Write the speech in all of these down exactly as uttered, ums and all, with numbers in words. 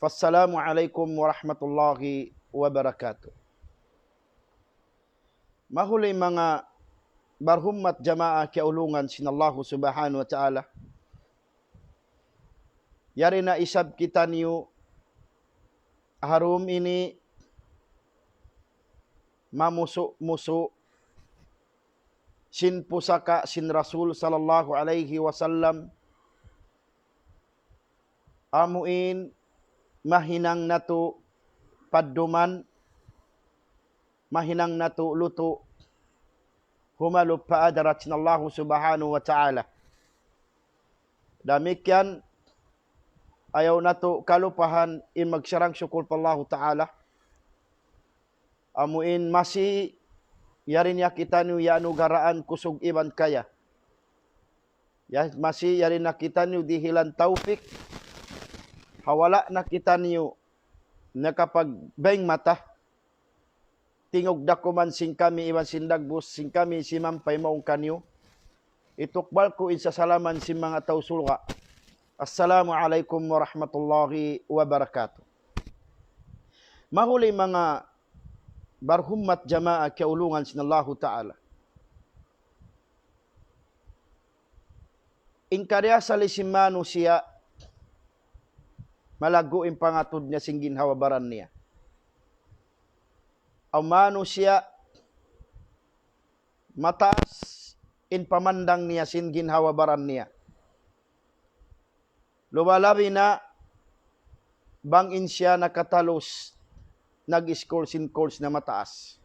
Fassalamu alaykum warahmatullahi wabarakatuh. Mahuli manga barhummat jamaa kiyaulungan sin Allahu Subhanahu wa Ta'ala. Yari na isab kitaniyu ha dum ini mamusu'-musu' sin pusaka' sin Rasul sallallahu alayhi wasallam, amuin mahinang natu' padduman, mahinang natu' lutu', humalup pa hadarat sin Allahu Subhanahu wa Ta'ala. Damikkiyan, ayaw natu' kalupahan in magsarang-sukul pa Allahu Ta'ala. Amuin masi yari niya kitaniyu iyanugaraan kusug iban kaya. Ya, masi yari na kitaniyu dihilan tawfik. Ha wala' na kitaniyu nakapagbayng mata. Tingug da kuman sin kami iban sin dagbus sin kami simampay mawn kaniyu. Itukbal ku in sasalaman sin manga tau surga'. Assalamu alaykum warahmatullahi wabarakatuh. Mahuli manga barhummat jamaa kiyaulungan sin Allahu Ta'ala. In kariasali sin manusiya', malaggu' in pangatud niya sin ginhawa-baran niya. Awn manusiya', mataas in pamandang niya sin ginhawa-baran niya. Luba-labi na bang in siya nakatalus nag-iskul sin course na mataas.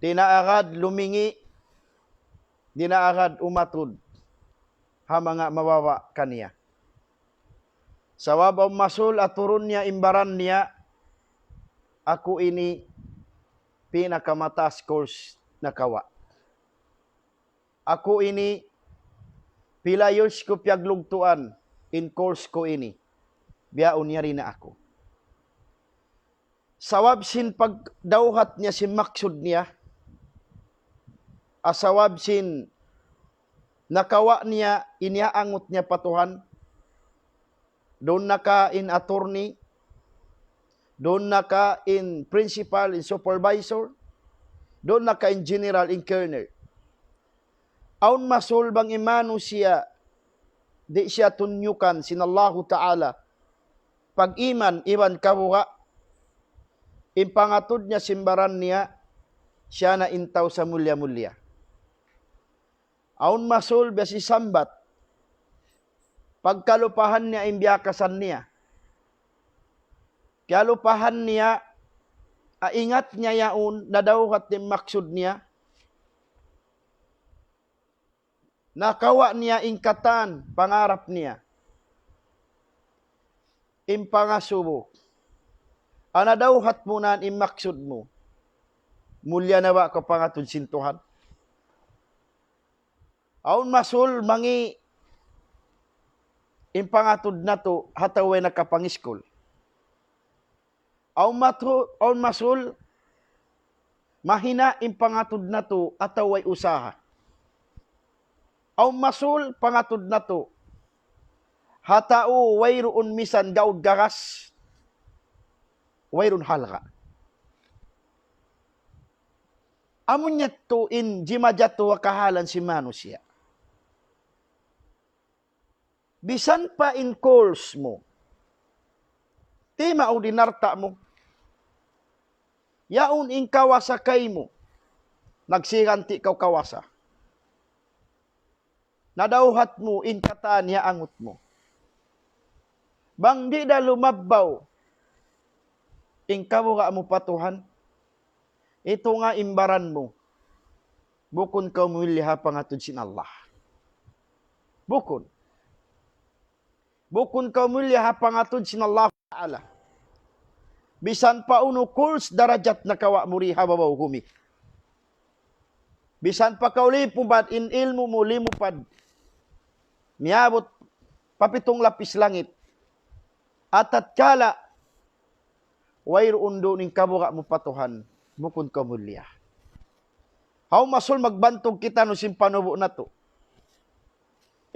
Di' na agad lumingi', di' na agad umatud ha manga mababa' kaniya. Sabab awn masul aturun niya in baran niya, aku ini pinakamataas course nakawa'. Aku ini, pila years ku piyaglugtuan in course ku ini. Bihaun yari na aku. Sabab sin pagdawhat niya sin maksud niya, sabab sin nakawa' niya in iyaangut niya pa Tuhan, duun na ka in attorney, duun na ka in principal, in supervisor, duun na ka in general, in colonel. Awn masul bang in manusiya', di' siya tunyukan sin Allahu Ta'ala pag-iman iban kabuga', in pangatud niya sin baran niya, siya na in tau samulliya-mulliya. Awn masul biya' sin sambat. Pagkalupahan niya in biyakasan niya. Kiyalupahan niya, a, ingat niya yaun, nadawhat in maksud niya. Nakawa' niya in katan pangarap niya. In pangasubu. A, nadawhat mu na in maksud mu. Mulliya na ba kaw pangatud sin Tuhan? Awn masul mangi' in pangatud natu' ha tau way nakapangiskul. Awn matu-, awn masul mahina' in pangatud natu' ha tau way usaha. Awn masul pangatud natu' ha tau wayruun misan gaud garas, wayruun halga'. Amu yadtu in jimajatu ha kahalan sin manusiya'. Bisan pa in course mu, timaud in alta' mu, yaun in kawasa kaymu, nagsiganti' kaw kawasa. Nadawhat mu in katan iyaangut mu. Bang di' da lumabbaw in kabuga' mu pa Tuhan, itunga in baran mu, bukun kaw mulliya ha pangatud sin Allah. Bukun. Bukun kaw mulliya ha pangatud sin Allah Ta'ala. Bisan pa unu course darajat nakawa' mu di ha babaw humi. Bisan pa kaw lipubad in ilmu' mu limupad. Miyabut pa pitung lapis langit. Atatkala wayruun duun in kabuga' mu pa Tuhan, bukun kaw mulliya. Awn masul magbantug kitaniyu sin panubu' natu'.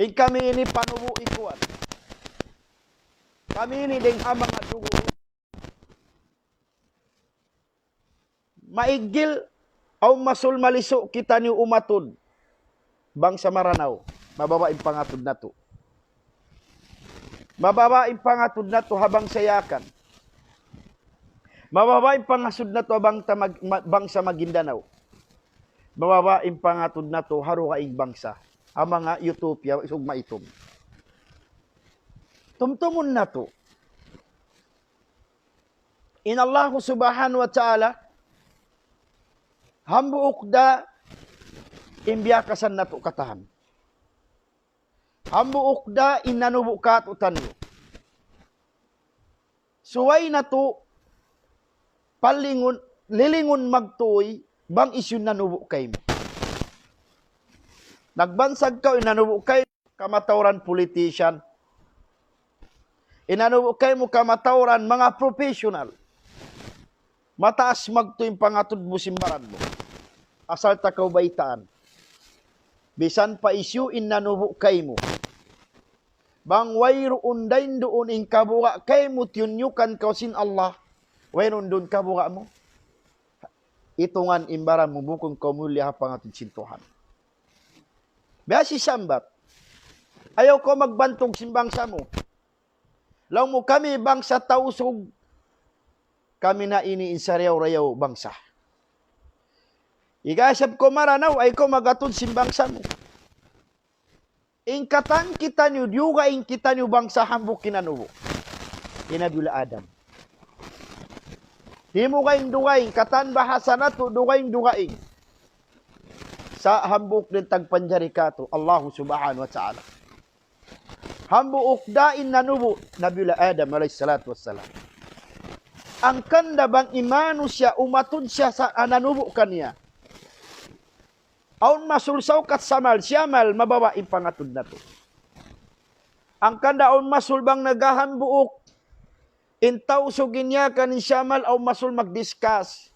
In kami ini panubu' ikuan. Kami ini dayng ha manga dugu'. Maiggil, awn masul malisu' kitaniyu umatud. Bangsa Maranao, mababa' in pangatud natu'. Mababa' in pangatud natu' ha bangsa Yakan. Mababa' in pangatud natu' ha bangsa Mag-, ma-, bangsa Maguindanao. Mababa' in pangatud natu' ha dugaing bangsa. Ha manga Ethiopia, isug maitum. Tumtumun natu'. In Allahu Subhanahu wa Ta'ala, hambuuk da in biyakasan natu' katan. Hambuuk da in nanubu' kātu'niyu. Subay natu' palingun, lilingun magtuy bang hisiyu in nanubu' kaymu. Nagbansag kaw in nanubu' kaymu kamatauran politician. In nanubu' kaymu kamatauran manga professional. Mataas magtuy in pangatud mu sin baran mu. Asal ta kaw baytaan. Bisan pa hisiyu in nanubu' kaymu. Bang wayruun dayn duun in kabuga' kaymu tiyunyukan kaw sin Allah. Wayruun duun kabuga' mu. Itungan in baran mu bukun kaw mulliya ha pangatud sin Tuhan. Biya' sin sambat. Ayaw kaw magbantug sin bangsa mu. Laung mu kami bangsa Tausug. Kami na ini in sarayaw-rayaw bangsa. Iga isab kaw Maranao, ayaw kaw magatud sin bangsa mu. In katan kitaniyu, dugaing kitaniyu bangsa hambuuk in nanubu'. Hi Nabiullah Adam. Di' mu gaing dugaing, katan bahasa natu' dugaing-dugaing. Sa' hambuuk da in tagpanjari kātu', Allahu Subhanahu wa Ta'ala. Hambuuk da in nanubu', Nabiullah Adam alayhi salatu wassalam. Hangkan da bang in manusiya' umatud siya sa' nanubu' kaniya. Awn masul saukat Samal, Siyamal, mababa' in pangatud natu'. Hangkan da awn masul bang naghahambuuk, in Tausug, in Yakan, in Siyamal, awn masul mag-discuss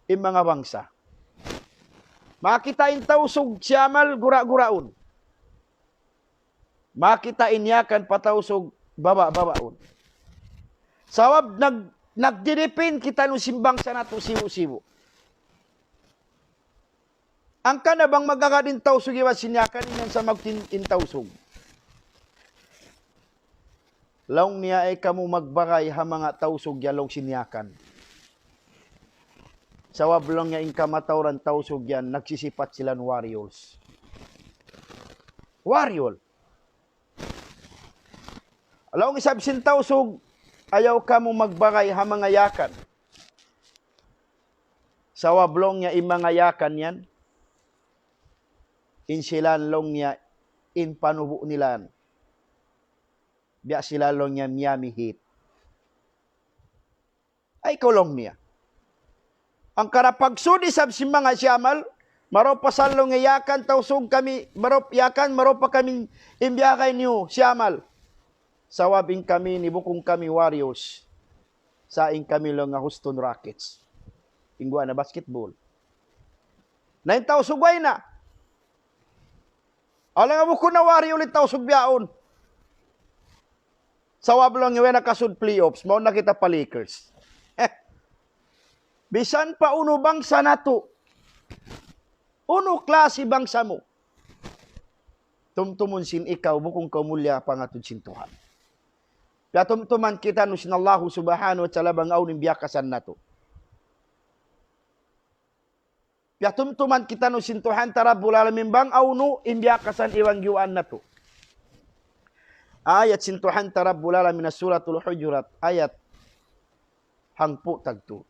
in manga bangsa. Makakita' in Tausug, Siyamal, gura-guraun. Makakita' in Yakan pa Tausug, baba'-babaun. Sabab nag-, nagdidipin kitaniyu sin bangsa natu' sibu'-sibu'. Hangkan na bang mag-agad in Tausug iban sin Yakan, in yan sa magtin in Tausug. Laung niya, ayaw kamu magbagay ha manga Tausug yan, laung sin Yakan. Sabab laung niya in kamatauran Tausug yan, nagsisipat sila warriors. Warrior. Laung isab sin Tausug, ayaw kamu magbagay ha manga Yakan. Sabab laung niya in manga Yakan yan, in sila laung niya in panubu' nila. Biya' sila laung niya Miami Heat. Ay, kaw laung niya. Hangkan da pagsud isab sin manga Siyamal, marayaw pa sa laung niya Yakan, Tausug kami, marayaw Yakan, marayaw pa kami in biyakay niyu Siyamal. Sabab in kami ini bukun kami Warriors. Sa' in kami laung niya Houston Rockets. In guwa' na basketball. Na in Tausug way na. Alang bukun na Warrior in Tausug bihaun. Sabab laung niya way nakasud playoffs, mawn na kita pa Lakers. Bisan pa unu bangsa natu', unu klasi bangsa mu, tumtumun sin ikaw, bukun kaw mulliya pangatud sin Tuhan. Piyatumtuman kitaniyu sin Allahu Subhanahu wa Ta'ala bang unu in biyakasan natu'. Piyatumtuman kitaniyu sin Tuhan ta Rabbul Alamin bang unu in biyakasan iban giyuwaan natu'. Ayat sin Tuhan ta Rabbul Alamin ha Suratul Hujurat, ayat hangpu' tagtu.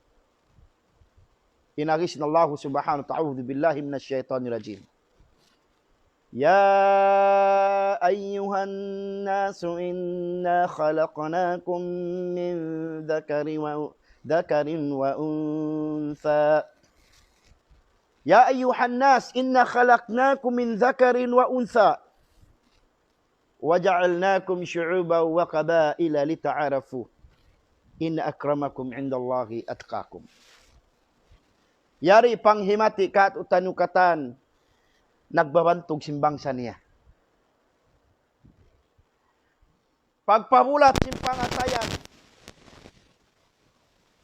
In agi sin Allahu Subhanahu wa Ta'ala, أعوذ بالله من الشيطان الرجيم. يا أيها الناس إنا خلقناكم من ذكر و-، ذكر وأنثى. يا أيها الناس إنا خلقناكم من ذكر وأنثى وجعلناكم شعوبا وقبائل لتعارفوا إن أكرمكم عند الله أتقاكم. Yari panghimati kātu'niyu katan nagbabantug sin bangsa niya. Pagpabulat sin pangatayan.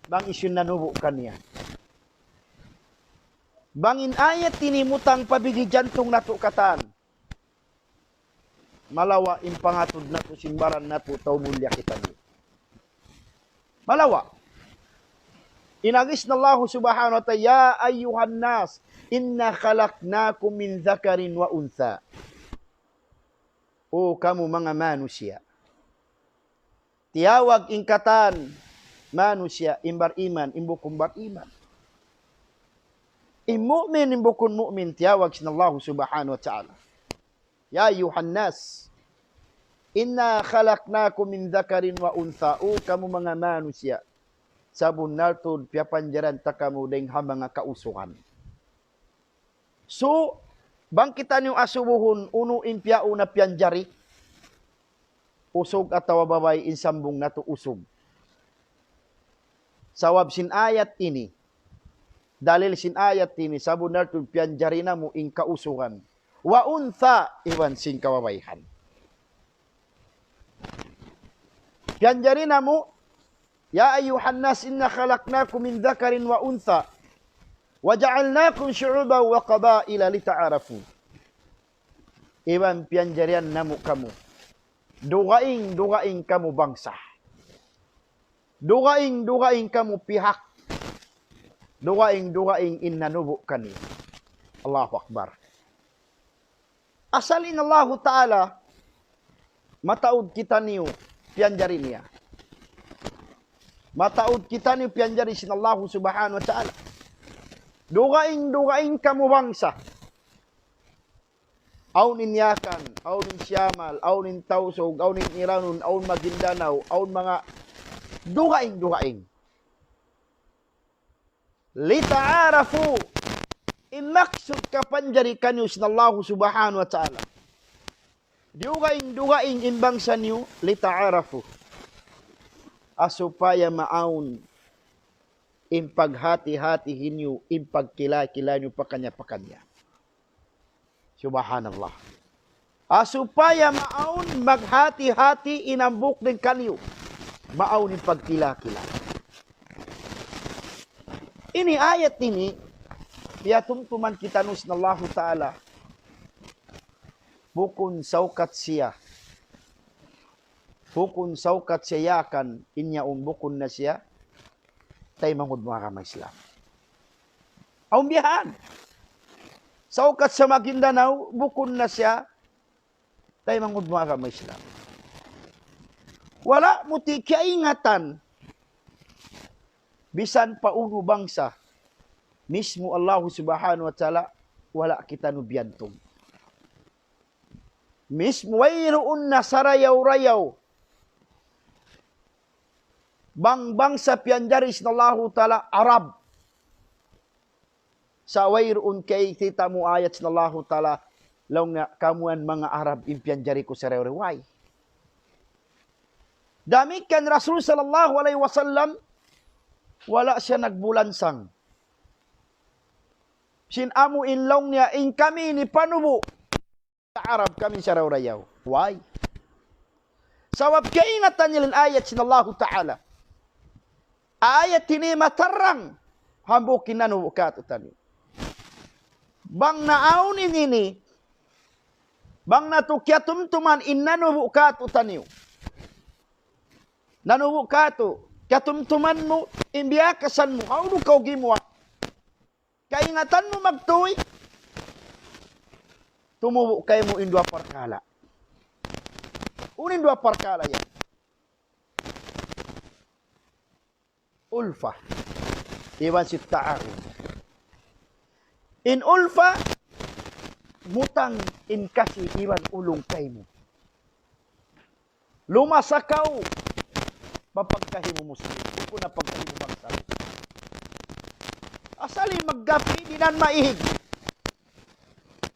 Bang hisiyu in nanubu' kaniya. Bang in ayat ini mutang pa bigi jantung natu' katan. Malawa' in pangatud natu' sin baran natu' tau mulliya kitaniyu. Malawa'. In agi sin Allah subhanahu wa ta'ala, يا أيها الناس إنا خلقناكم من ذكر وأنثى. O kamu manga manusiya'. Tiyawag in katan manusiya', in bariman, in bukun bariman. In mu'min, in bukun mu'min, tiyawag sin Allah subhanahu wa ta'ala. يا أيها الناس إنا خلقناكم من ذكر وأنثى. O kamu manga manusiya'. Sabunnal tuud piyapanjaran ta kamu dayng ha manga kausugan. So, bang kitaniyu asubuhun unu in piyauna piyanjari, usug atawa babai, in sambung natu' usug. Sabab sin ayat ini, dalil sin ayat ini, sabunnal tuud piyanjari namu' in kausugan. وأنثى, iban sin kababaihan. Piyanjari namu', يا أيها الناس إنا خلقناكم من ذكر وأنثى وجعلناكم شعوبا وقبائل لتعارفوا. Iban piyanjarihan namu' kamu. Dugaing-dugaing kamu bangsa. Dugaing-dugaing kamu pihak. Dugaing-dugaing in nanubu' kaniyu. Allahu Akbar. Asal in Allahu Ta'ala, mataud kitaniyu piyanjari niya. Mataud kitaniyu piyanjari sin Allahu subhanahu wa ta'ala. Dugaing-dugaing kamu bangsa. Awn in Yakan, awn in Siyamal, awn in Tausug, awn in Iranun, awn Maguindanao, awn manga dugaing-dugaing. لتعارفوا. In maksud kapanjari kaniyu sin Allahu subhanahu wa ta'ala. Dugaing-dugaing in bangsa niyu, لتعارفوا. Ha supaya maawn in paghati-hati niyu, in pagkila-kila niyu pakaniya-pakaniya. Subhanallah. Ha supaya maawn maghati-hati in hambuuk dayn kaniyu. Maawn in pagkila-kila. Ini ayat ini, piyatumtuman kitaniyu sin Allahu Ta'ala. Bukun saukat siya. Bukun saukat siya Yakan, in yaun bukun na siya taymanghud mu agama Islam. Awn biya' yan. Saukat sa Maguindanao, bukun na siya taymanghud mu agama Islam. Wala' mu ti kiyaingatan, misan pa unu bangsa, mismu Allahu subhanahu wa ta'ala, wala' kitaniyu biyantung. Mismu wayruun na sarayaw-rayaw. Bang bangsa piyanjari sin Allahu Ta'ala Arab. Sa' wayruun kay kita' mu ayat sin Allahu Ta'ala, laung niya kamu yan manga Arab in piyanjari ku sarayaw-rayaw. Way. Damikkiyan Rasul sallallahu alayhi wasallam, wala' siya nagbulansang. Sin amu in laung niya, in kami ini panubu'. Arab kami sarayaw-rayaw. Way. Sabab kaingatan nila in ayat sin Allahu Ta'ala. Ayat ini matarrang hambuuk in nanubu' kātu'niyu. Bang naawn in ini, bang natu' kiyatumtuman in nanubu' kātu'niyu. Nanubu' kātu', kiyatumtuman mu, in biyakasan mu, hawnu kaw gimuwa'. Kaingatan mu magtuy, tumubu' kaymu in duwa parkala'. Unu in duwa parkala' yan? Ulfa. Iban sin ta'awun. In ulfa, mutang in kasi iban ulung kaymu. Lumasa kaw pa pagkahi mu Muslim, bukun na pagkahi mu bangsa. Asal in maggapi, di' na maihig.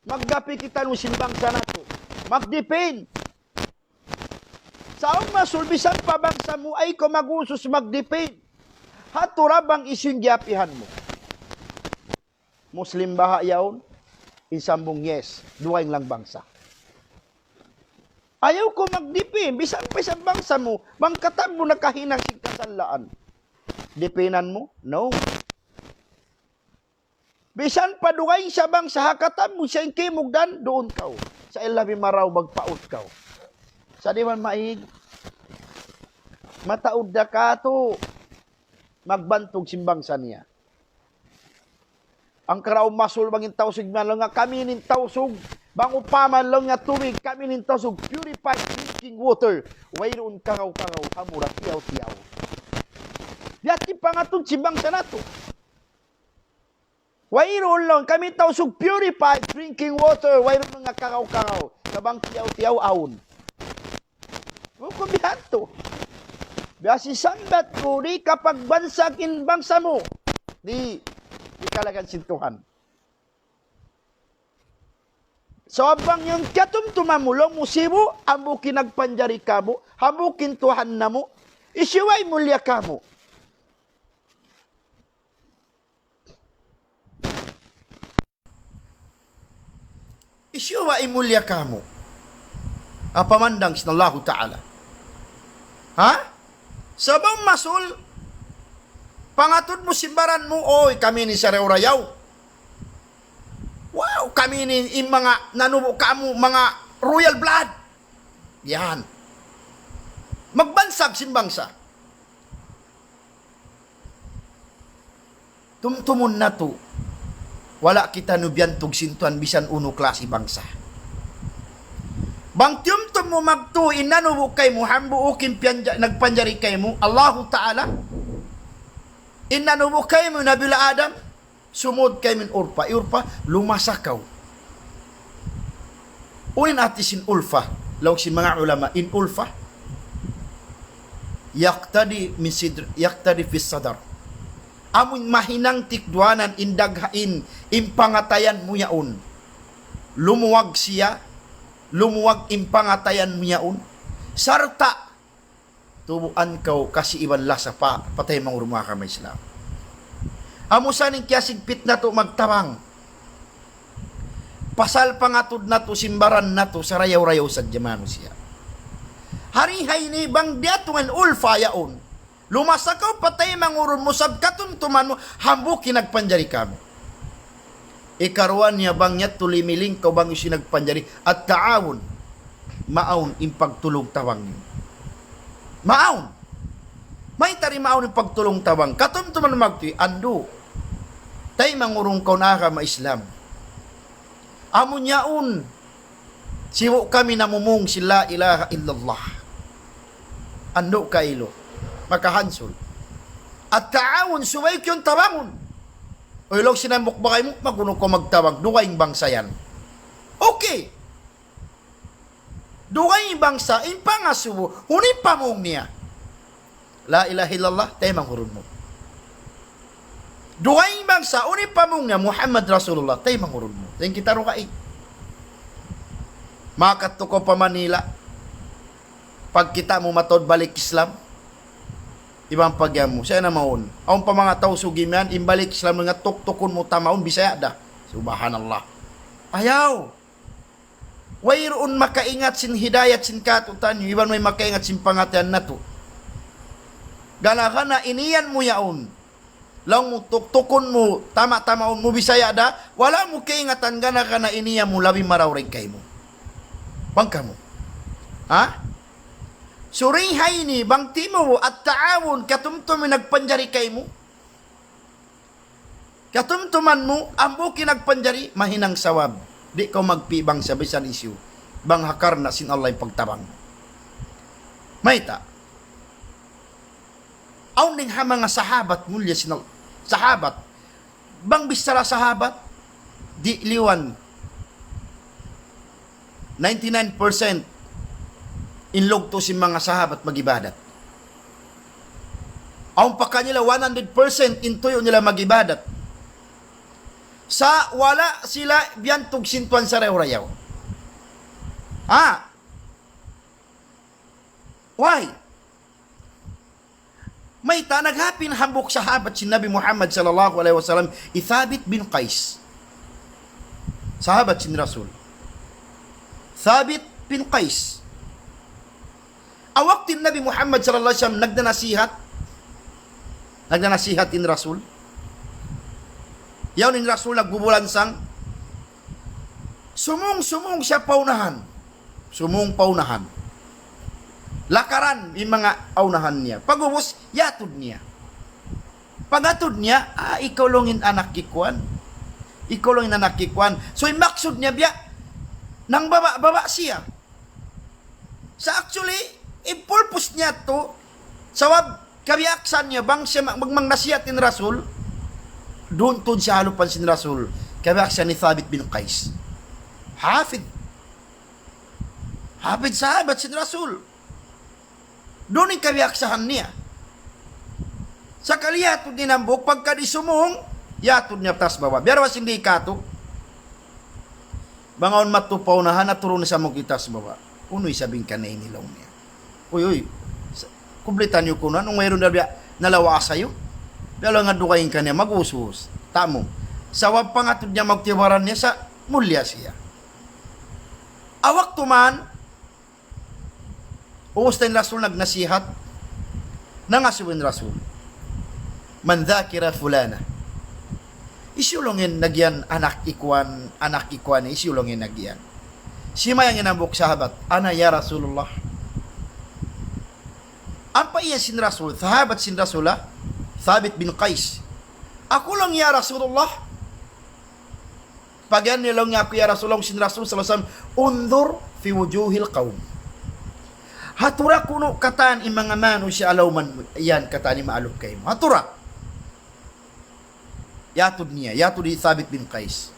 Maggapi kitaniyu sin bangsa natu'. Magdipin. Sa' awn masul bisan pa bangsa mu, ayaw kaw mag-usus magdipin. Hatu ra bang hisiyu in giyapihan mu. Muslim baha' yaun? In sambung yes, dugaing lang bangsa. Ayaw kaw magdipin, bisan pa isab bangsa mu, bang katan mu nakahinang sin kasalaan. Dipinan mu? No. Bisan pa dugaing sa bangsa ha katan mu siya in kimugdan, duun kaw. Sa' in labi marayaw magpaut kaw. Sa' di' man maig, mataud da katu', magbantug sin bangsa niya. Hangkan kaw masul bang in Tausug, man laung niya kami in Tausug, bang upama laung niya tubig, kami in Tausug, purified drinking water. Wayruun karaw-karaw, amura tiyaw-tiyaw. Biya' sin pangatud sin bangsa natu'. Wayruun laung kami Tausug purified drinking water, wayruun manga karaw-karaw. Sa' bang tiyaw-tiyaw awn. Bukun biya' hādtu. Biya' sin sambat ku, di' kaw pagbansag in bangsa mu. Di', di' kalagan sin Tuhan. So, bang in katumtuman mu laung mu sibu', hambuuk in nagpanjari kāmu', hambuuk in Tuhan namu', hisiyu in mulliya kāmu'? Hisiyu in mulliya kāmu'? Apa mandang sin Allahu Ta'ala? Ha? Sa' bang masul, pangatud mu sin baran mu, uy, kami ini sarayaw-rayaw. Wow, kami ini in manga nanubu' kāmu', manga royal blood. Yan. Magbansag sin bangsa. Tumtumun natu', wala' kitaniyu biyantug sin Tuhan bisan unu klasi bangsa. Bang tiyumtum mu magtuy in nanubu' kaymu, hambuuk in piyanja-, nagpanjari kaymu, Allahu Ta'ala. In nanubu' kaymu, Nabiullah Adam, sumud kaymu in ulfa, in ulfa, lumasa kaw. Unu in hāti sin ulfa, laung sin manga ulama, in ulfa, yaqtadi min sidr, yaqtadi fis sadar. Amun mahinang tikduanan in dagha in, in pangatayan mu yaun. Lumuwag siya, lumuwag in pangatayan mu yaun. Sarta' tubuan kaw kasi iban lasa pa, pa taymanghud mu ha agama Islam. Amu sa in kiyasigpit natu' magtabang. Pasal pangatud natu', sin baran natu', sarayaw-rayaw sadja manusiya'. Hari ha ini bang diyatungan ulfa yaun. Lumasa kaw pa taymanghud mu, sabab katumtuman mu, hambuuk in nagpanjari kāmu'. Ikaruwa niya bang yadtu limiling kaw bang hisiyu in nagpanjari, at-ta'awun. Maawn in pagtulung-tabang niyu. Maawn. Mayta' di' maawn in pagtulung-tabang? Katumtuman magtuy, andu'. Taymanghud kaw ha agama Islam. Amu yaun, sibu' kami namumung sin la ilaha illallah. Andu' kailu, makahansul. At-ta'awun, subay kiyun tabangun. Uy, laung sin hambuuk bagay mu, magunu kaw magtabang, dugaing bangsa yan. Okay. Dugaing bangsa, in pangasubu, unu in pamung niya? La ilaha illallah, taymanghud mu. Dugaing bangsa, unu in pamung niya? Muhammad Rasulullah, taymanghud mu. Dayn kita dugaing. Makadtu kaw pa Manila. Pagkita' mu mataud balik Islam. Iban pagyan mu, siya na mawn. Awn pa manga Tausug imiyan, in balik Islam nga tuktukun mu tamaun, Bisaya da. Subhanallah. Ayaw. Wayruun makaingat sin hidayat sin kātu'niyu, iban way makaingat sin pangatayan natu'. Gana-gana in iyan mu yaun. Laung mu tuktukun mu, tama-tamaun mu Bisaya da, wala' mu kaingatan gana-gana in iyan mu labi marayaw dayn kaymu. Bang kamu. Ha? Suri ha ini, bang timu, at-ta'awun, katumtum in nagpanjari kaymu. Katumtuman mu, hambuuk in nagpanjari, mahinang sawab. Di' kaw magpi' bang sa bisan hisiyu. Bang ha karna' sin Allah in pagtabang. Mayta'? Awn dayn ha manga sahabat, mulliya sin Allah. Sahabat. Bang bichara sahabat, di' liwan. Ninety-nine percent in lugtu' sin manga sahabat mag-ibadat. Awn pa kanila one hundred percent in tuyu' nila mag-ibadat. Sa' wala' sila biyantug sin Tuhan sarayaw-rayaw. Ah. Why? Mayta'? Naghapin hambuuk sahabat sin Nabi Muhammad sallallahu alayhi wasallam, hi Thabit bin Qais. Sahabat sin Rasul. Thabit bin Qais. Waktu in Nabi Muhammad sallallahu alayhi wasallam nagdanasihat, nagdanasihat in Rasul. Yaun in Rasul nagbubulansang. Sumūng, sumūng siya pa unahan. Sumūng pa unahan. Lakaran in manga unahan niya. Pag'ubus, yatud niya. Pag'atud niya, "Ah, ikaw laung in anak hi kuwan. Ikaw laung in anak hi kuwan." So, in maksud niya biya', nangbaba'-baba' siya. Sa' actually, in purpose niya tu, sabab kabiyaksahan niya bang siya mag-, mag-, magnasihat in Rasul, duun tuud siya ha alupan sin Rasul, kabiyaksahan hi Thabit bin Qais. Hafid. Hafid sahabat sin Rasul. Duun in kabiyaksahan niya. Sakali yatud niya in hambuuk, pagka di' sumūng, yatud niya taas baba'. Biya' da isab sin di' katu'. Bang awn madtu pa unahan, aturun sa mu kita taas baba'. Unu isab in kaniya ini laung niya. Uy, uy. Sa-, kublitan niyu kunu', unu wayruun da biya' nalawa' sa yu. Biya' laung nga dugaing kaniya, mag-usus. Tamu. Sabab pangatud niya magtibaran niya sa' mulliya siya. Waktu man, ubus da in Rasul nagnasihat, nangasubu in Rasul, "Man dhakira fulana?" Hisiyu laung in nagiyan anak hi kuwan, anak hi kuwan, hisiyu laung in nagiyan? Simayang in hambuuk sahabat, "Ana ya Rasulullah." Ampa iyan sin Rasul, sahabat sin Rasul, ha? Thabit bin Qais. "Aku laung ya Rasulullah." Pag-iyan niya laung niya, "Aku ya Rasul," laung sin Rasul sallallahu alayhi wasallam, "Unzur fi wujuhil qawm." Hatura kunu' katan in manga manusiya' ha lawm yan katan in maaluk kaymu. Hatura. Yatud niya, yatud hi Thabit bin Qais.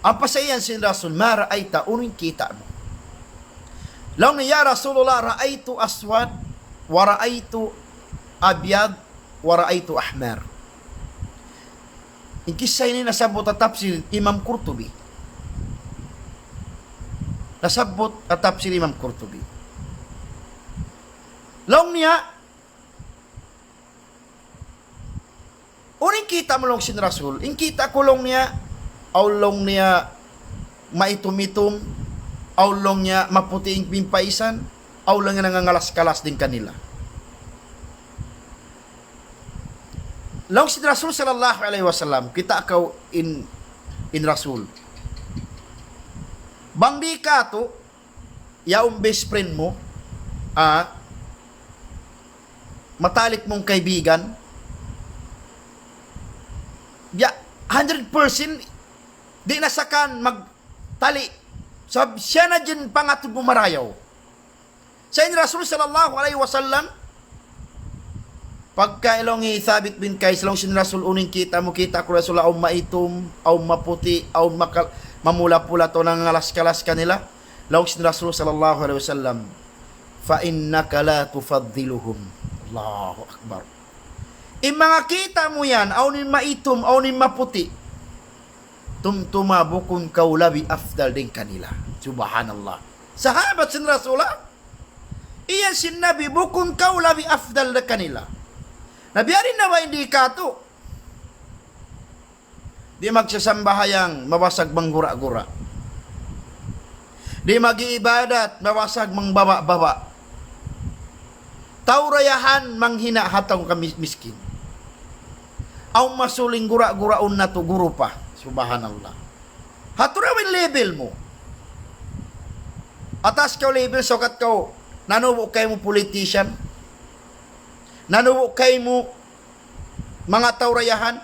Ampa sa iyan sin Rasul, "Ma ra'ayta, unu in kita' mu?" Laung niya, "Ya Rasulullah, ra'aytu aswad, wa ra'aytu abyad, wa ra'aytu ahmar." In kissa ini nasabbut ha tafsir Imam Qurtubi. Nasabbut ha tafsir Imam Qurtubi. Laung niya, "Unu in kita' mu?" laung sin Rasul. "In kita' ku," laung niya, "awn," laung niya, "maitum-itum, awn," laung niya, "maputi' in pimpaisan, awn," laung niya, "nangangalas-kalas dayn kanila." Laung sin Rasul sallallahu alayhi wasallam, kita' kaw in, in Rasul. Bang di' katu', yaun best friend mu, ah, matalik mung kaibigan, ya, hundred percent, di' na sa kan magtali'. Sabab siya na in pangatud mu marayaw. Sa' in Rasul sallallahu alayhi wasallam, pagka laung hi Thabit bin Qais, laung sin Rasul, "Unu in kita' mu?" "Kita' ku, Rasul, awn maitum, awn maputi', awn makal-, mamula-pula, atawa nangangalas-kalas kanila." Laung sin Rasul sallallahu alayhi wasallam, "Fa innaka la tufaddiluhum." Allahu Akbar. In manga kita' mu yan, awn in maitum, awn in maputi', tumtuma bukun kaw labi afdal dayn kanila. Subhanallah. Sahabat sin Rasul, ha? Iyan sin Nabi, bukun kaw labi afdal dayn kanila. Na biya' diin na ba in di' katu'? Di' magsasambahayang, mabasag manggura-gura. Di' mag-iibadat, mabasag mangbaba-baba. Tau dayahan, manghina' ha tau kami-, miskin. Awn masuling gura-guraun natu' guru pa. Subhanallah. Hatura in level mu. Atas kaw level, sukat kaw, nanubu' kaymu politician. Nanubu' kaymu manga tau dayahan.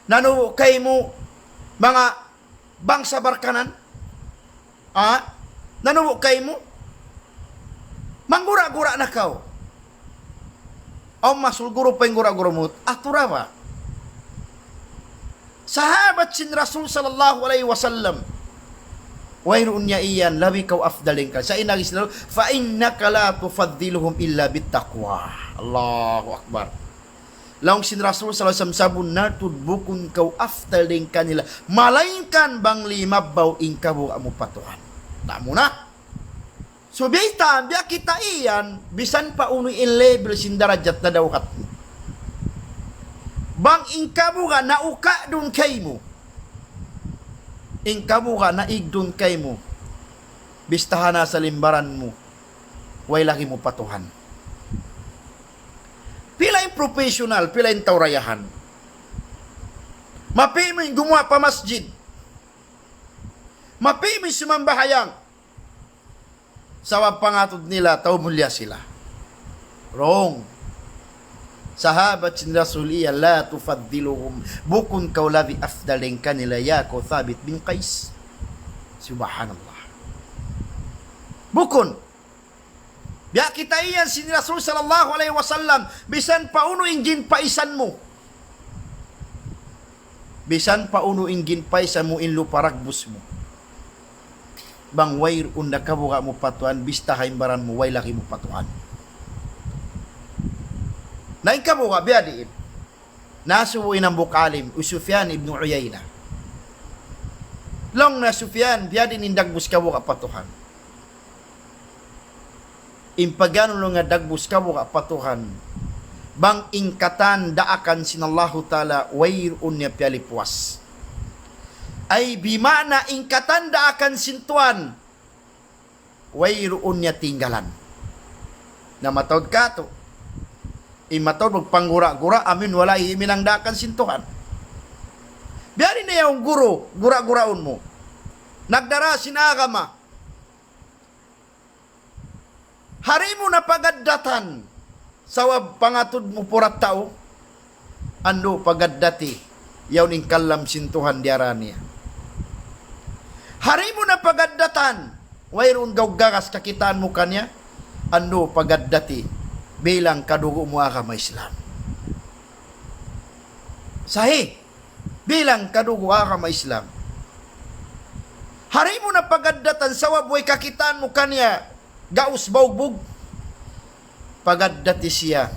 Nanubu' kaymu manga bangsa barkanan. Ah? Nanubu' kaymu manggura-gura na kaw. Awn masul guru pa in gura-gura mu, atura ba? Sahabat sin Rasul sallallahu alayhi wasallam. Wayruun niya iyan, labi kaw afdal dayn kanila. Sa' in agi sin Rasul, "Fa innaka la tufaddiluhum illa bittaqwa." Allahu Akbar. Laung sin Rasul sallallahu alayhi wasallam, sabunnal tuud bukun kaw afdal dayn kanila, malaingkan bang limabbaw in kabuga' mu pa Tuhan. Tamu na. So, bayta', biya' kita' iyan, misan pa unu in level sin darajat nadawhat mu. Bang in kabuga' naukadun kaymu. In kabuga' naigdun kaymu. Bistahan na sa limbaran mu. Way lagi' mu pa Tuhan. Pila in professional, pila in tau dayahan. Mapi' mu in gumuwa' pa masjid. Mapi' mu in sumambahayang. Sabab pangatud nila, tau mulliya sila. Wrong. Sahabat sin Rasul iya, لا تفضلهم. Bukun kaw labi afdal dayn kanila, ya kaw Thabit bin Qais. Subhanallah. Bukun. Biya' kita iyan sin Rasul sallallahu alayhi wasallam, misan pa unu in ginpaisan mu. Misan pa unu in ginpaisan mu in lupa dagbus mu. Bang wayruun na kabuga' mu pa Tuhan, bista ha in baran mu, way lagi' mu pa Tuhan. Na in kabuga', biya' diin. Nasubu in hambuuk alim, hi Sufyan ibn Uyayna. Laung niya Sufyan, biya' diin in dagbus kabuga' pa Tuhan. In pag'anu laung niya dagbus kabuga' pa Tuhan. Bang in katan daakan sin Allahu Ta'ala, wayruun niya piyalipuas. Ay bima'na in katan daakan sin Tuhan, wayruun niya tinggalan. Na mataud katu'. In mataud magpanggura-gura, amin wala' himinang daakan sin Tuhan. Biya' diin na yaun guru, gura-guraun mu. Nagdara sin agama. Hari mu na pagaddatan, sabab pangatud mu purat tau, andu' pagaddati, yaun in kalam sin Tuhan diyara niya. Hari mu na pagaddatan, wayruun gaw gagas kakitaan mu kaniya, andu' pagaddati, bilang kadugu' mu agama Islam. Sahih. Bilang kadugu' agama Islam. Hari mu na pagaddatan sabab way kakitaan mu kaniya gaus baugbug. Pagaddati siya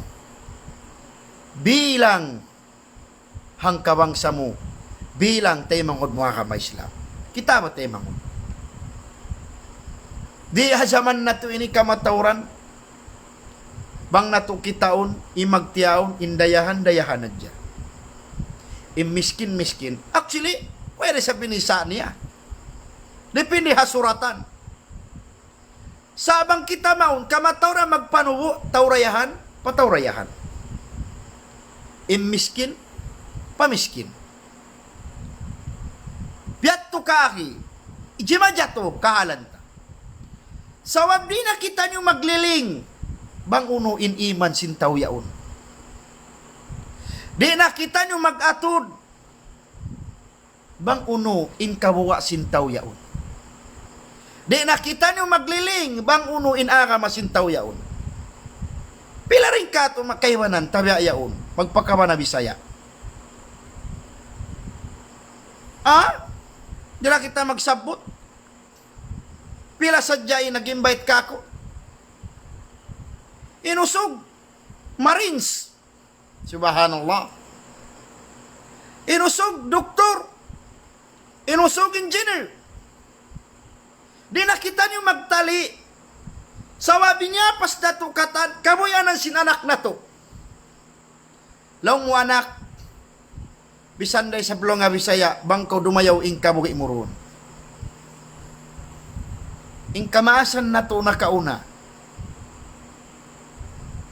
bilang hangkabangsa mu, bilang taymanghud mu agama Islam. Kita' ba taymanghud? Di' ha jaman natu' ini kamatauran, bang natu' kitaun, in magtiyaun, in dayahan, dayahan hadja. In miskin, miskin. Actually, way da isab in isa niya. Depende ha suratan. Sa' bang kita mawn, kamatauran magpanubu', tau dayahan, pa tau dayahan. In miskin, pa miskin. Biyadtu kaagi, jimajatu kahalan ta. Sabab di' na kitaniyu magliling bang unu in iman sin tau yaun. Di' na kitaniyu mag-atud bang unu in kabuga' sin tau yaun. Di' na kitaniyu magliling bang unu in agama sin tau yaun. Pila da in katu' makaibanan tabiya' yaun, magpakabana Bisaya. Ha? Di' na kita magsabbut. Pila sadja in nag-invite kāku'. In usug, Marines. Subhanallah. In usug, doktor. In usug, engineer. Di' na kitaniyu magtali'. Sabab in yapas natu' katan, kabuhianan sin anak natu'. Laung mu anak, misan da isab laung ha Bisaya, bang kaw dumayaw in kabuhi' mu duun. In kamaasan natu' nakauna.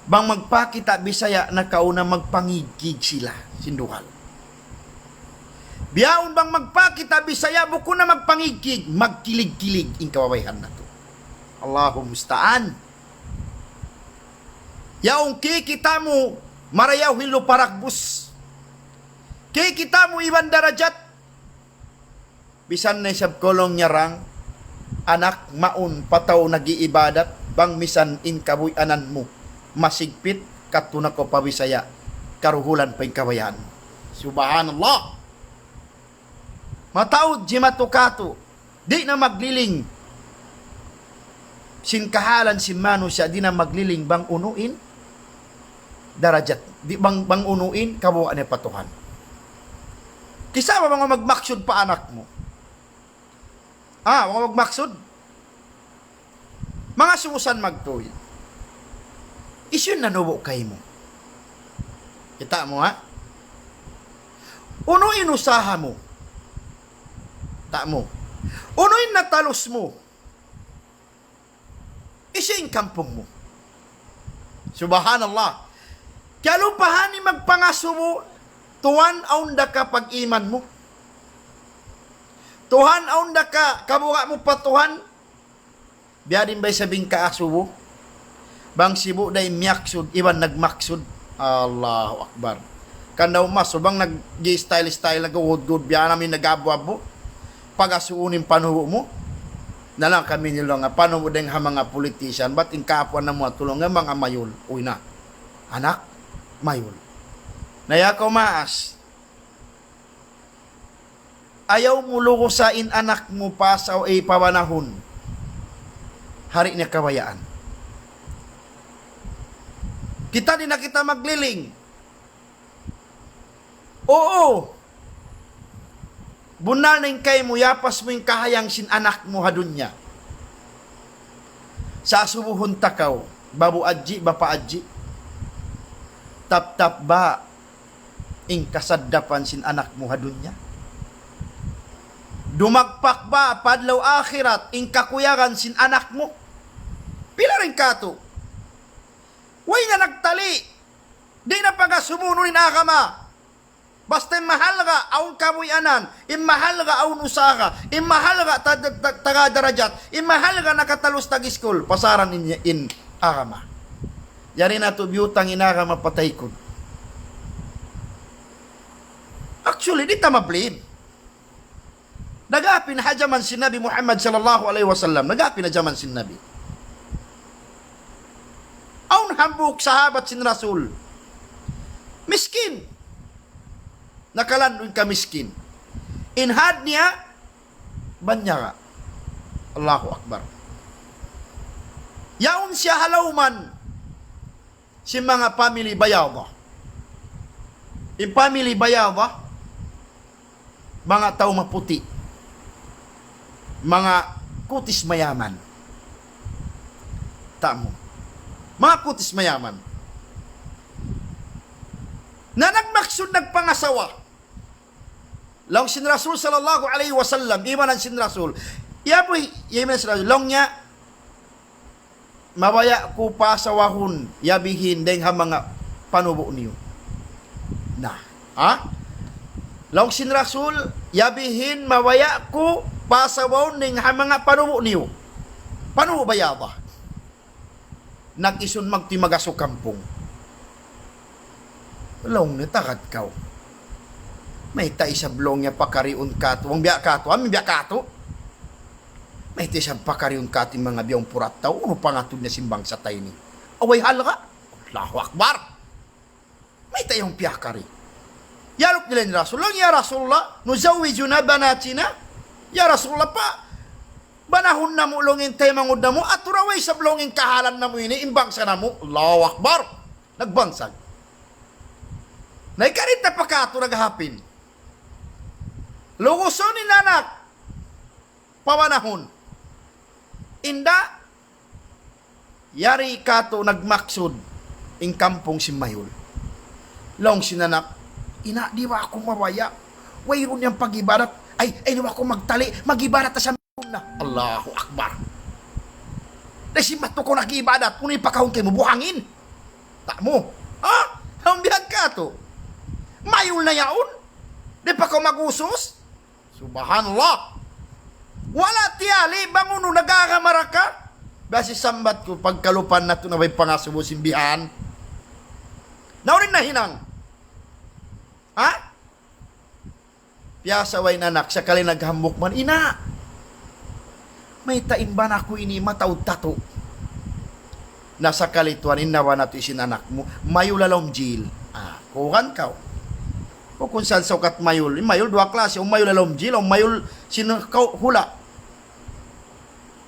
Bang magpakita' Bisaya nakauna, magpangigkig sila, sin dugal. Bihaun bang magpakita' Bisaya, bukun na magpangigkig, magkilig-kilig in kababaihan natu'. Allahul musta'an. Yaun kikita' mu marayaw in lupa dagbus. Kikita' mu iban darajat. Misan na isab kaw laung niya, anak, mawn pa tau nag-iibadat, bang misan in kabuhianan mu masigpit, kadtu na kaw pa Bisaya, karuhulan pa in kabayaan mu. Subhanallah. Mataud jimatu katu', di' na magliling sin kahalan sin manusiya', di' na magliling bang unu in darajat, di' bang, bang unu in kabuga' niya pa Tuhan. Kisa' ba bang magmaksud pa anak mu? Ah, bang magmaksud? Manga subusan magtuy. Hisiyu in nanubu' kaymu? Kita' mu, ha? Unu in usaha mu? Kita' mu. Unu in natalus mu? Hisiyu in kampung mu? Subhanallah. Kalupahan in magpangasubu, Tuhan, awn da ka pag-iman mu. Tuhan, awn da ka kabuga' mu pa Tuhan. Biya' diin ba isab in kaasubu? Bang sibu' da in miyaksud, iban nagmaksud. Allahu Akbar. Kan daw mas, bang nag-style-style, nag-uhud-uhud, biya' na amu in nag-abu-abu. Pag-asuun in panubu' mu. Na lang kami nila nga, panubu' dayng ha manga politician, bat in kaapuan namu' ha tulung nga manga mayul. Uy na. Anak, mayul. Na ya kaw maas. Ayaw mu lugusa in anak mu pa asawa, eh, pa banahun. Di' niya kabayaan. Kita di' na kita magliling. Uu. Bunnal na in kaymu, yapas mu in kahayang sin anak mu ha dunya. Sa' asubuhun ta kaw, Babu Adji, Bapa Adji. Taptap ba in kasaddapan sin anak mu ha dunya? Dumagpak ba pa adlaw akhirat in kakuyagan sin anak mu? Pila da in katu'? Way na nagtali. Di' na pag-asubuhun in agama. Basta in mahalga' awn kabuhianan, in mahalga' awn usaha, in mahalga' ta-, ta-, taga darajat, in mahalga' nakatalus tag-iskul, pasaran in, in agama. Yari natu' biyutang in agama pa taykud. Actually, di' ta ma-blame. Nag-apin ha jaman sin Nabi Muhammad sallallahu alayhi wasallam. Nag-apin ha jaman sin Nabi. Awn hambuuk sahabat sin Rasul. Miskin. Nakalandu' in kamiskin. In had niya, banyaga'. Allahu Akbar. Yaun siya ha lawman sin manga family Bayada. In family Bayada, manga tau maputi'. Manga kutis mayaman. Tamu. Manga kutis mayaman. Na nagmaksud nagpangasawa. Laung sin Rasul sallallahu alayhi wasallam, imanan sin Rasul. Ya bu, ya imanan sin Rasul. Laung niya, mabaya' ku pasawahun, yabihin, dayng ha manga panubu' niyu. Na, ha? Laung sin Rasul, yabihin, mabaya' ku pasawahun dayng ha manga panubu' niyu. Panubu' Bayada. Nag-isun magtimagas ha kampung. Laung niya, tagad kaw. Mayta' isab laung niya pakariun katu'. Bang biya' katu', amu in biya' katu'. Mayta' isab pakariun katu' in manga biya' umpurat tau. Unu pangatud niya sin bangsa ta ini? Way halga'. Allahu Akbar. Mayta' yan piyakari? Iyalup nila in Rasulullah, "Ya Rasulullah, nuzawwijuna banatina." Ya Rasulullah, pa, banahun namu' laung in taymanghud namu', atura way isab laung in kahalan namu' ini, in bangsa namu'. Allahu Akbar. Nagbansag. Na hikari ta pa katu' naghapin. Lugusun in anak. Pabanahun. Inda, yari katu' nagmaksud in kampung sin mayul. Laung sin anak, "Ina', di' ba aku mabaya'? Wayruun yan pag-ibadat. Ay, ay, di' ba aku magtali? Mag-ibadat ta sa mayul na." Allahu Akbar. Di' sin matu kaw nag-ibadat, unu in pakahun kaymu, buhangin. Tamu. Ha? Awn biya' katu'. Mayul na yaun. Di' pa kaw mag-usus. Subhanallah. Wala' tiyali, bang unu nag-agama ra ka. Biya' sin sambat ku, pagkalupahan natu' na bay pangasubu sin bihan. Na unu in nahinang? Ha? Piyasawa in anak, sakali naghambuuk man, "Ina', mayta' in bana ku ini mataud tatu'?" Na sakali tuwan, in nawa natu' isin anak mu, mayul ha lawm jil. Ah, kugan kaw. Bukun sa' sukat mayul. In mayul duwa klasi, awn mayul ha lawm jil, awn mayul sin kaw hula'.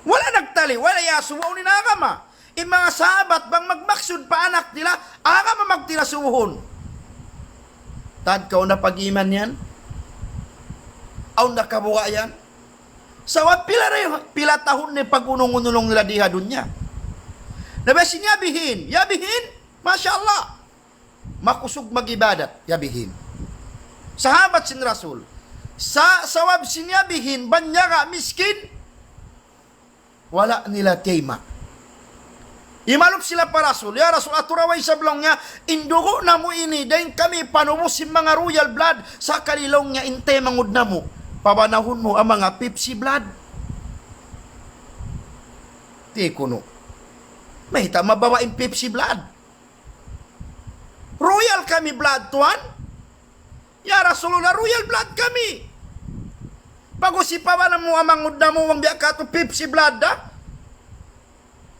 Wala' nagtali, wala' iyasubu, awn in agama. In manga sahabat, bang magmaksud pa anak nila, agama magtinasubuhun. Tad kaw na pag-iman yan? Awn na kabuga' yan? Sabab pila ra, pila tahun na in pag-unung-unung nila di ha dunya. Na biya' sin yabihin, yabihin, masha Allah. Makusug mag-ibadat, yabihin. Sahabat sin Rasul. Sa-, sabab sin yabihin, banyaga' miskin, wala' nila tiyayma'. Imalup sila pa Rasul, "Ya Rasul, atura way isab," laung niya, "in dugu' namu' ini, dayn kami panubu' sin manga royal blood, sakali," laung niya, "in taymanghud namu', pabanahun mu in manga Pepsi blood." Ti kunu', "Mayta' mababa' in Pepsi blood? Royal kami blood, tuwan." "Ya Rasulullah, royal blood kami. Pag-usipawan mu amang udda mu, bang biya' katu' Pepsi blood da."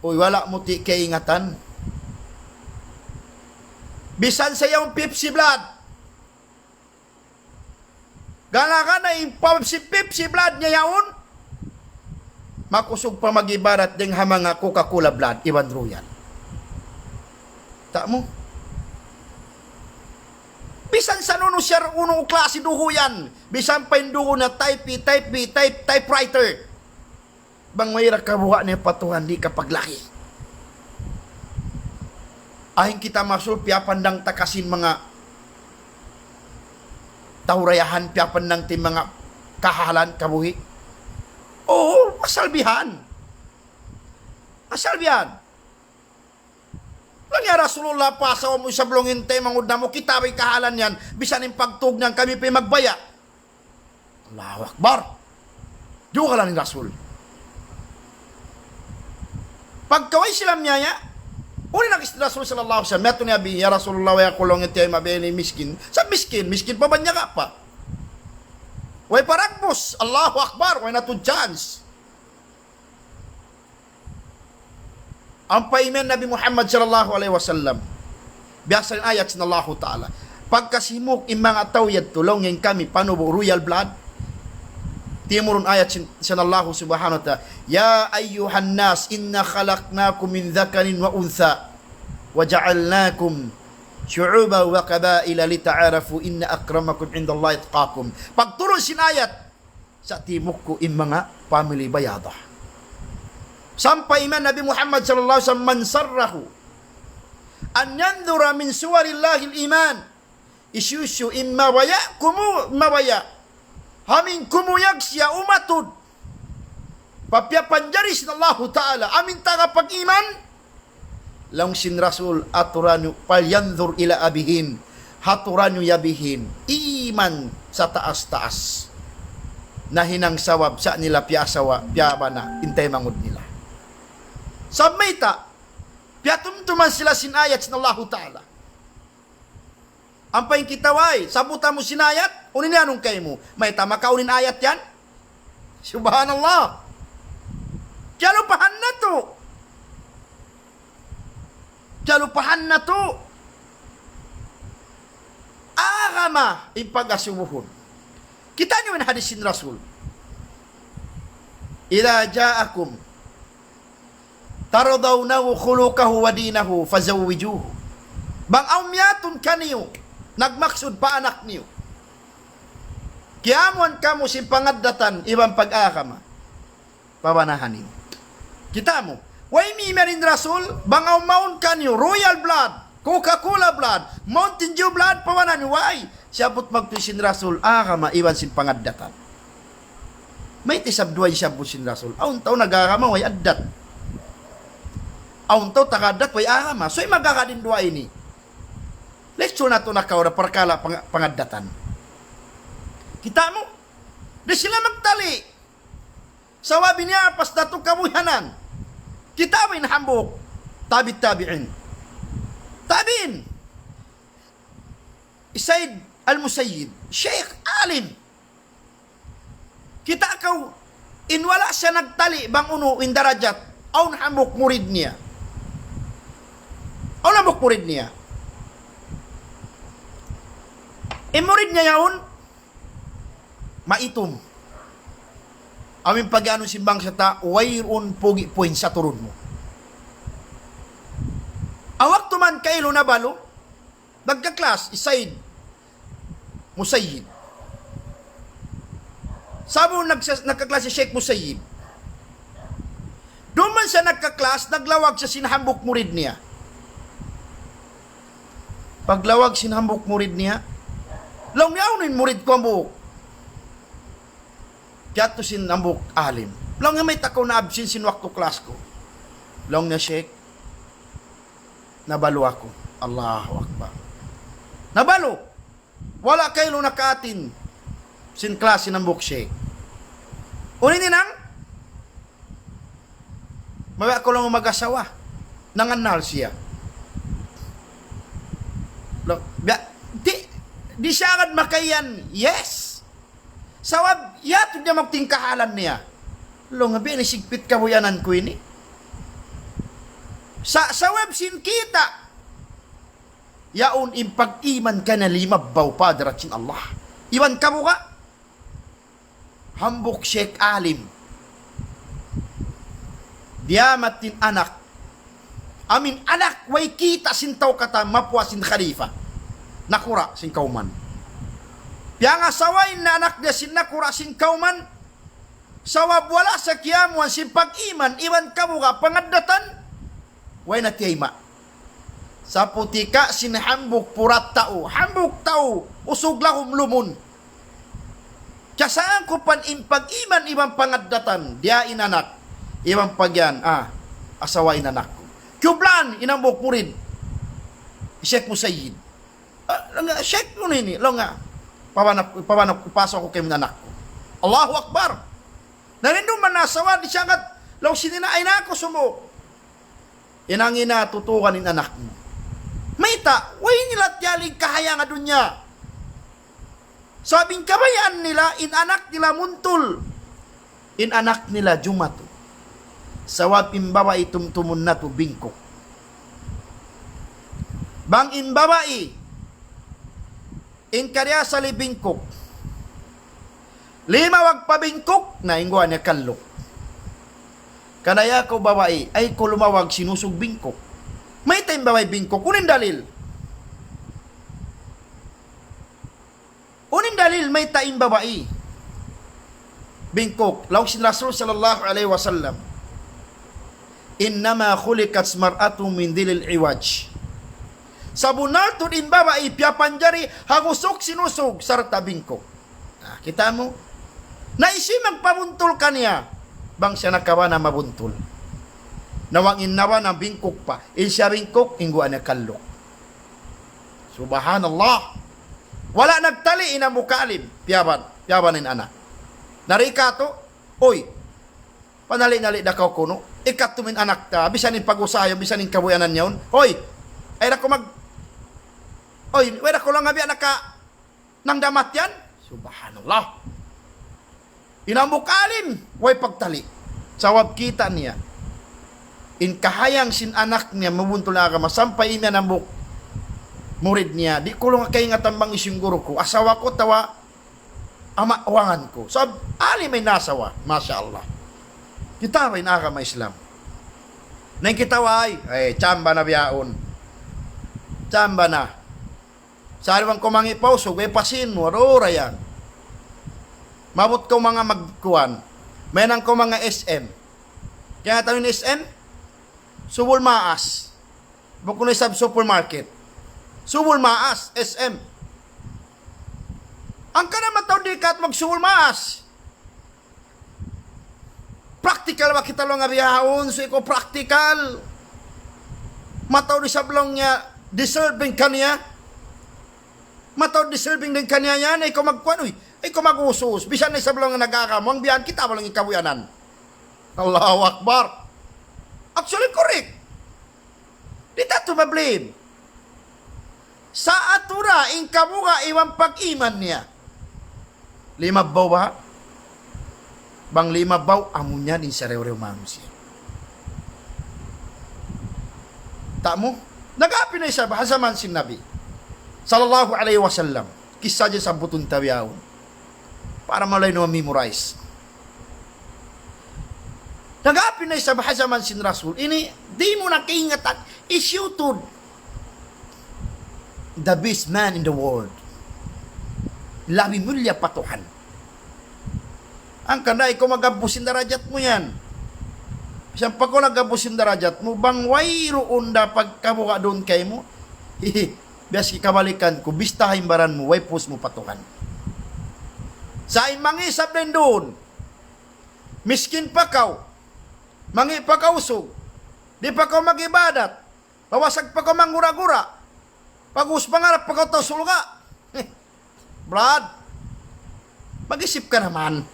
Uy, wala' mu ti' kaingatan. Bisan sa yaun Pepsi blood. Gana-gana in Pepsi, Pepsi blood niya yaun, makusug pa mag-ibarat dayn ha manga Coca-Cola blood, iban royal. Ta' mu? Bisan sa unu siya, unu klasi dugu' yan. Bisan pa in dugu' na type A, type B, type, typewriter. Bang way ra kabuga' niya pa Tuhan, di' kapaglaki. Ahin kita masul, piyapandang ta kasi in manga tau dayahan, piyapandang ta in manga kahalan, kabuhi'. Oo, asal bihan. Asal bihan. Laung niya Rasulullah, "Pasawa mu isab," laung, "in taymanghud namu', kita' ba in kahalan yan, bisan in pagtug niyan kami pa in magbaya'." Allahu Akbar. Dugalan in Rasul. Pagka way sila miyaya', unu in agi sin Rasul sallallahu alayhi wasallam, yadtu niya bi, "Ya Rasulullah, way aku," laung, "in tiyayma' biya' ini, miskin." Sa' miskin, miskin pa banyaga' pa. Way pa dagbus, Allahu Akbar, way na tuud chance. Ampa imiyan Nabi Muhammad sallallahu alayhi wasallam, biya' sin ayat sin Allahu Ta'ala. Pagka simūg in manga tau yadtu, laung niya, "In kami panubu' royal blood." Timurun ayat sin, sin Allahu Subhanahu wa Ta'ala, "يا أيها الناس إنا خلقناكم من ذكر وأنثى وجعلناكم شعوبا وقبائل لتعارفوا إن أكرمكم عند الله أتقاكم." Pagturun sin ayat, sa' timukku' in manga family Bayada. Sampay imiyan Nabi Muhammad sallallahu alayhi wasallam, "من سره أن ينظر من صور الله الإيمان." Hisiyu-siyu in mabaya', kumu-, mabaya'. Amu in kumuyag siya umatud pa piyapanjari sin Allahu Ta'ala, amu in taga pag-iman. Laung sin Rasul, "Atura niyu, فلينظر إلى أبيهن." Atura niyu yabihin, iman sataas-taas. Nahinang sabab sa' nila piyasawa, piyabana, in taymanghud nila. Sa' mayta', piyatumtuman sila sin ayat sin Allahu Ta'ala. Ampa in kita way, sabutan mu sin ayat, unu in iyanun kaymu? Mayta' makaun in ayat yan? Subhanallah. Kiyalupahan natu'. Kiyalupahan natu'. Agama in pag-asubuhun. Kita' niyu in hadis sin Rasul. إذا جاءكم ترضونه خلقه ودينه فزوجوه. Bang awn miyatun kaniyu, nagmaksud pa anak niyu, kiyamuan kamu sin pangaddatan iban pag-agama, pabanahan niyu. Kita' mu, way imiyan in Rasul, bang awn mawn kaniyu, royal blood, Coca-Cola blood, Mountain Dew blood, pabanahan niyu, way. Siyabut magtuy sin Rasul, agama iban sin pangaddatan. Mayta' isab duwa in siyabbut sin Rasul? Awn tau nag-agama way addat. Awn tau taga addat way agama. So, in mag-agad in duwa ini. Lecture natu' nakauna parkala' pang-, pangaddatan. Kita' mu? Di' sila magtali'. Sabab ini apas natu' kabuhianan. Kita' mu in hambuuk tabi' tabi'in. Tabi'in. Sayyid Al-Musayyib. Sheikh, alim. Kita' kaw, in wala' siya nagtali' bang unu in darajat, awn hambuuk murid niya. Awn hambuuk murid niya. In murid niya yaun, maitum. Amu in pag-anu sin bangsa ta, wayruun pugi' puwin sa turun mu. Awn waktu man kailu nabalu, nagka-class hi Sayyid Musayyib. Sa'bu nagsa-, nagka-class hi Sheikh Musayyib. Duun man siya nagka-class, naglawag siya sin hambuuk murid niya. Paglawag sin hambuuk murid niya, laung niya, "Unu in murid ku hambuuk?" Kiyadtu sin hambuuk alim. Laung niya, "Mayta' kaw na-absent sin waktu class ku?" Laung niya, "Sheikh, Nabalu aku. Allahu Akbar. Nabalu. Wala' kailu nakaatin sin klasi in hambuuk sheikh. Unu in hinang? Mabaya' aku laung mag-asawa. Nangannal siya. Laung, biya', di', di' siya agad makaiyan, yes. Sabab, yadtu niya magtingkahalan niya. Laung, biya' ini sigpit kabuhianan ku ini. Sa', sabab sin kita', yaun in pag-iman kaniya limabbaw pa hadarat sin Allah. Iban kabuga', hambuuk sheikh alim. Diyamat in anak. Amin anak, way kita' sin tau katan mapuas sin khalifa. Nakura' sin kawman. Piyangasawa in anak niya sin nakura' sin kawman. Sabab wala' sa kiyamuan sin pag-iman, iban kabuga' pangaddatan. Way na tiyayma'. Saputika sin hambuuk purat tau, hambuuk tau, usug lahum lumun. Kiyasaan ku pa in pag-iman iban pangaddatan, diya in anak, iban pagyan, ah, asawa in anak ku. Kiyublaan in hambuuk murid, Sheikh Musayyid. Ah, laung niya, "Sheikh, unu ini?" Laung niya, "Pabana, pabana, pasuk aku kaymu in anak ku." Allahu Akbar. Na rin duman na asawa, di' siya agad, laung sin ina', "Ay na aku sumu." Hinang ina', tutukan in anak mu. Mayta', way nila tiyalig kahayang ha dunya. Sabab in kabayaan nila, in anak nila muntul. In anak nila jumatu. Sabab in babai tumtumun natu' bingkuk. Bang in babai, in kariya sali bingkuk. Limawag pa bingkuk, na in guwa' niya kalluk. Kanaya kaw babai, ayaw kaw lumawag sin usug bingkuk. Mayta' in babai bingkuk, unu in dalil? Unu in dalil mayta' in babai bingkuk? Laung sin Rasul sallallahu alayhi wasallam, "إنما خلقت المرأة من ضلع عوج." Sabunnal tuud in babai piyapanjari ha usug sin usug sarta' bingkuk. Ah, kita' mu? Na hisiyu in magpabuntul kaniya? Bang siya nakabana mabuntul. Na bang in nabana bingkuk pa. In siya bingkuk, in guwa' niya kalluk. Subhanallah. Wala' nagtali in hambuuk alim. Piyaban, piyaban in anak. Na ri katu', "Uy, panali-nali da kaw kunu'. Ikatu' in anak ta, bisan in pag-usaha yaun, bisan in kabuhianan yaun. Uy, ayaw da kaw mag-, uy, way da kaw laung biya' naka-, nang damat yan." Subhanallah. In hambuuk alim, way pagtali. Sabab kita' niya in kahayang sin anak niya mabuntul ha agama, sampay imiyan hambuuk murid niya, "Di' ku laung kaingatan bang hisiyu in guru ku, asawa ku atawa ama' uwangan ku." Sabab alim in asawa, masha Allah. Kita' ba in agama Islam? Na in kita' way, eh, chamba na bihaun. Chamba na. Sa' bang kaw mangi' pa usug, way pa sīn mu, adu ra yan. Maabut kaw manga magkuan. Mahinang kaw manga S M. Kaya tawag in S M? Subul maas. Bukun isab supermarket. Subul maas, S M. Hangkan na mataud di' kat magsubul maas. Practical ba kita laung bihaun, subay kaw practical. Mataud isab laung niya deserving kaniya. Mataud deserving dayn kaniya yan, ayaw kaw magkuan, uy, ayaw kaw mag-usus. Bisan na isab laung nag-agama, bang biya' yan kita ba laung in kabuhianan. Allahu Akbar. Actually, correct. Di' ta tuud ma-blame. Sa' atu ra in kabuga' iban pag-iman niya. Limabbaw ba? Bang limabbaw, amu niya in sarayaw-rayaw manusiya'. Ta' mu? Nag-api na isab ha jaman sin Nabi sallallahu alayhi wasallam. Kissa hadja sabbutun ta bihaun. Para malay na ma-memorize. Nag-api na isab ha jaman sin Rasul. Ini, di' mu na kaingatan. Hisiyu tuud the best man in the world. Labi mulliya pa Tuhan. Hangkan da ikaw mag-abbu sin darajat mu yan. Bisan pa kaw nag-abbu sin darajat mu, bang wayruun da pagkabuga' duun kaymu. Biya' sin kabalikan ku, bistaha in baran mu, way puus mu pa Tuhan. Sa' in mangi' isab dayn duun, miskin pa kaw, mangi' pa kaw usug, di' pa kaw mag-ibadat, Pawasag pa kaw manggura-gura. Pag-ubus pangarap pa kaw tau surga'. Brad, mag-isip ka naman.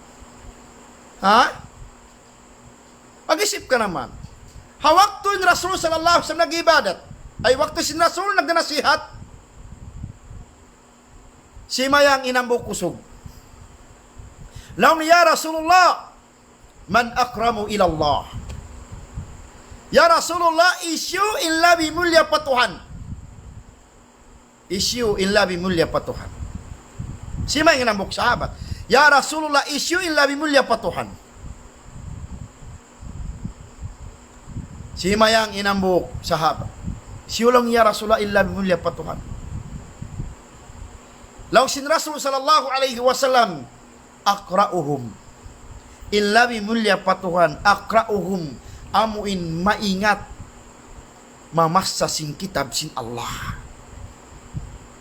Ha? Mag-isip ka naman. Ha waktu in Rasul sallallahu alayhi wasallam nag-ibadat, ay waktu sin Rasul nagnasihat, simayang in hambuuk usug. Laung niya, "Ya Rasulullah, man akramu ilallah?" Ya Rasulullah, hisiyu in labi mulliya pa Tuhan? Hisiyu in labi mulliya pa Tuhan? Simayang in hambuuk sahabat, "Ya Rasulullah, hisiyu in labi mulliya pa Tuhan?" Simayang in hambuuk sahabat, "Hisiyu laung, ya Rasulullah, in labi mulliya pa Tuhan?" Laung sin Rasul sallallahu alayhi wasallam, "Aqra'uhum." In labi mulliya pa Tuhan, "aqra'uhum," amu in maingat mamassa sin kitab sin Allah.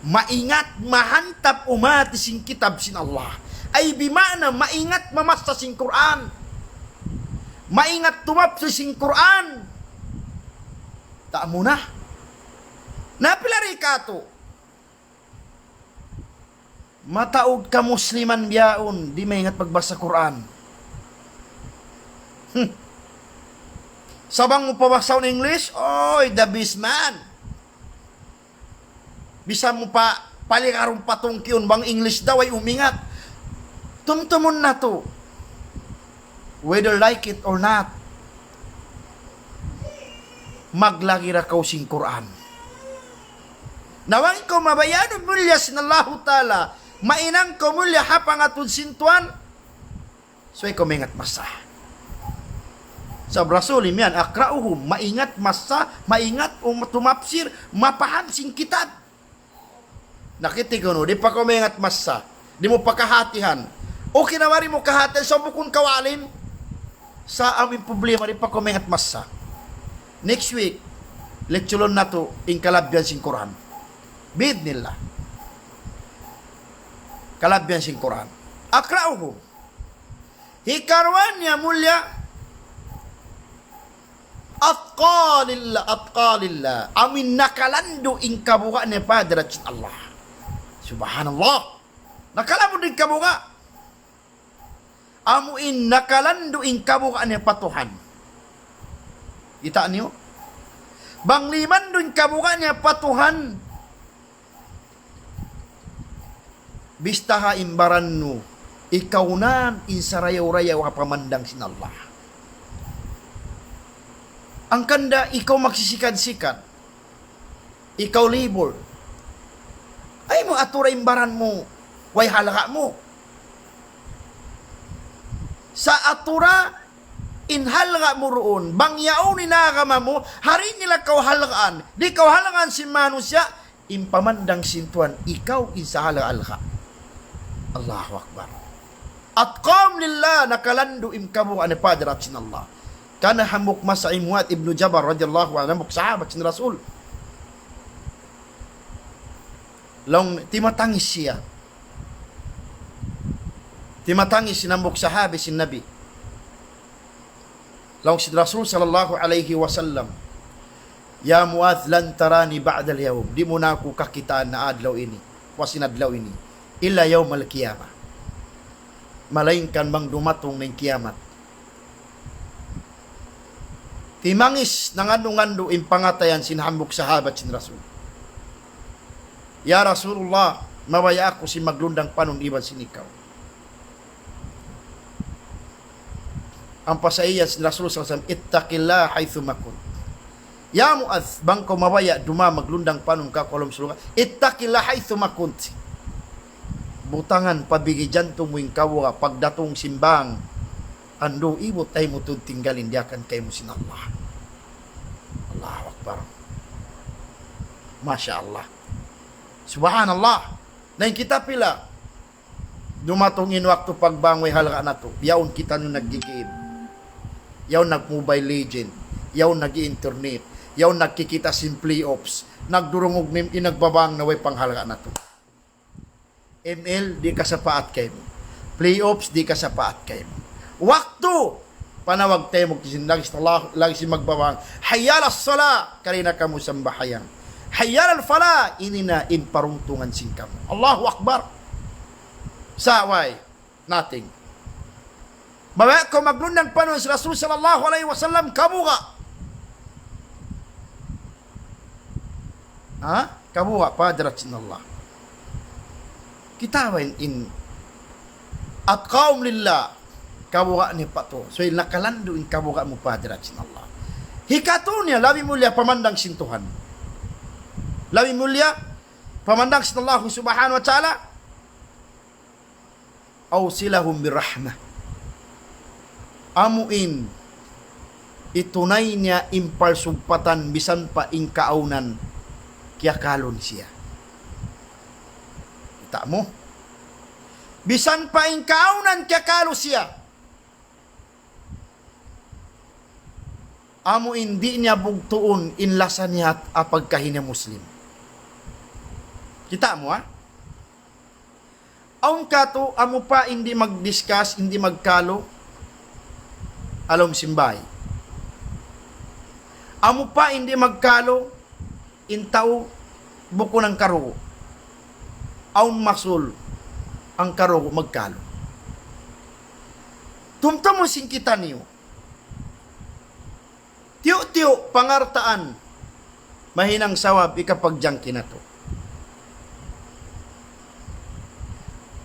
Maingat mahantap umati sin kitab sin Allah. Ay bima'na maingat mamassa sin Qur'an. Maingat tumapsir sin Qur'an. Ta'amuna. Na pila ri katu'? Mataud ka Musliman bihaun, di' maingat magbasa Qur'an. Hmm. Sa' bang mu pabasahun English, oy, the best man. Bisan mu pa palikarun patungkiun bang English daw ay umingat. Tumtumun natu'. Whether like it or not, maglagi ra kaw sin Qur'an. Na bang ikaw mabayaan in mulliya sin Allahu Ta'ala, mahinang kaw mulliya ha pangatud sin Tuhan, subay kaw maingat massa. Sabab Rasul imiyan, "Aqra'uhum," maingat massa, maingat um, tumapsir, mapaham sin kitab. Na kiti' kunu', di' pa kaw maingat massa. Di' mu pa kahatihan. Okay na wari' mu kahatihan, sa' bukun kaw alim. Sa' amu in problema, di' pa kaw maingat massa. Next week, lecture-un natu' in kalabihan sin Qur'an. Bi'idhnillah. Kalabihan sin Qur'an. Aqra'uhum. Hikaruwa niya mulliya, atqa lillah, atqa lillah. Amu in nakalandu' in kabuga' niya pa hadarat sin Allah. Subhanallah. Nakalandu' in kabuga'. Amu in nakalandu' in kabuga' niya pa Tuhan. Kita' niyu? Bang limandu' in kabuga' niya pa Tuhan, bistaha in baran mu, ikaw na in sarayaw-rayaw ha pamandang sin Allah. Hangkan da ikaw magsisikad-sikad, ikaw libur. Ayaw mu atura in baran mu, way halga' mu. Sa' atura in halga' mu duun, bang yaun in agama mu, ha di' nila kaw halgaan, di' kaw halgaan sin manusiya', in pamandang sin Tuhan, ikaw in sahalga'-halga'. Allahu Akbar. Atqahum lillah, nakalandu' in kabuga' niya pa hadarat sin Allah. Karna' hambuuk masa hi Muadh ibn Jabal radiyallahu anhu, hambuuk sahabat sin Rasul. Laung, timatangis siya. Timatangis in hambuuk sahabi sin Nabi. Laung sin Rasul sallallahu alayhi wasallam, "Ya Muadh, lan tarani ba'dal yawm." Di' mu na aku kakitaan na adlaw ini, puas sin adlaw ini. "Illa yawmal qiyamah." Malaingkan bang dumatung na in kiyamat. Timangis nangandu'-ngandu' in pangatayan sin hambuuk sahabat sin Rasul. "Ya Rasulullah, mabaya' aku sin maglundang panun iban sin ikaw." Ampa sa iyan sin Rasul sallallahu alayhi wasallam, "Ittaqillaha haythuma kunt." "Ya Muadh, bang kaw mabaya' dumā maglundang panun kāku' ha lawm surga', ittaqillaha haythuma kunt." Butangan pa bigi jantung mu in kabuga' pagdatung sin bang andu' ibut ay mu tuud tinggalin diyaak kaymu sin Allah. Allahu Akbar. Masha Allah. Subhanallah. Na in kita pila, dumatung in waktu pagbang way halga' natu'. Yaun kitaniyu nag-game. Yaun nag-Mobile Legend. Yaun nag-internet. Yaun nagkikita' sin playoffs. Nagdurungug na in nagbabang na way panghalga' natu'. M L, di' kasapaat kaymu. Playoffs, di' kasapaat kaymu. Waktu, Panawag taymuk sin lagi sin Allah, lagi sin magbawang. Hayya alas salah, kari na kamu sambahayang. Hayya alal falah, ini na in paruntungan sin kamu. Allahu Akbar. Sa' way, nothing. Mabaya' kaw maglundang panun sin Rasul sallallahu alayhi wasallam, kabuga'. Ha? Kabuga' pa hadarat sin Allah. Kita' ba in, in atqakum lillah, kabuga' niya pa tu. So, in nakalandu' in kabuga' mu pa hadarat sin Allah. Hikatu niya, labi mulliya pa mandang sin Tuhan. Labi mulliya pa mandang sin Allah subhanahu wa ta'ala. Awsilahum birrahmah. Amu in, itunay niya in parsugpatan misan pa in kaawnan kiyakalu siya. Kita' mu? Misan pa in kaawnan kiyakalu siya. Amu in di' niya bugtuun in lasa niya ha pagkahi niya Muslim. Kita' mu, ha? Awn katu', amu pa in di' mag-discuss, in di' magkalu, ha lawm sin bāy. Amu pa in di' magkalu, in tau bukun hangkarugu. Awn masul, hangkarugu magkalu. Tumtumun sin kitaniyu. Tiyu'-tiyu' pangaltaan, mahinang sabab hikapagjangki natu'.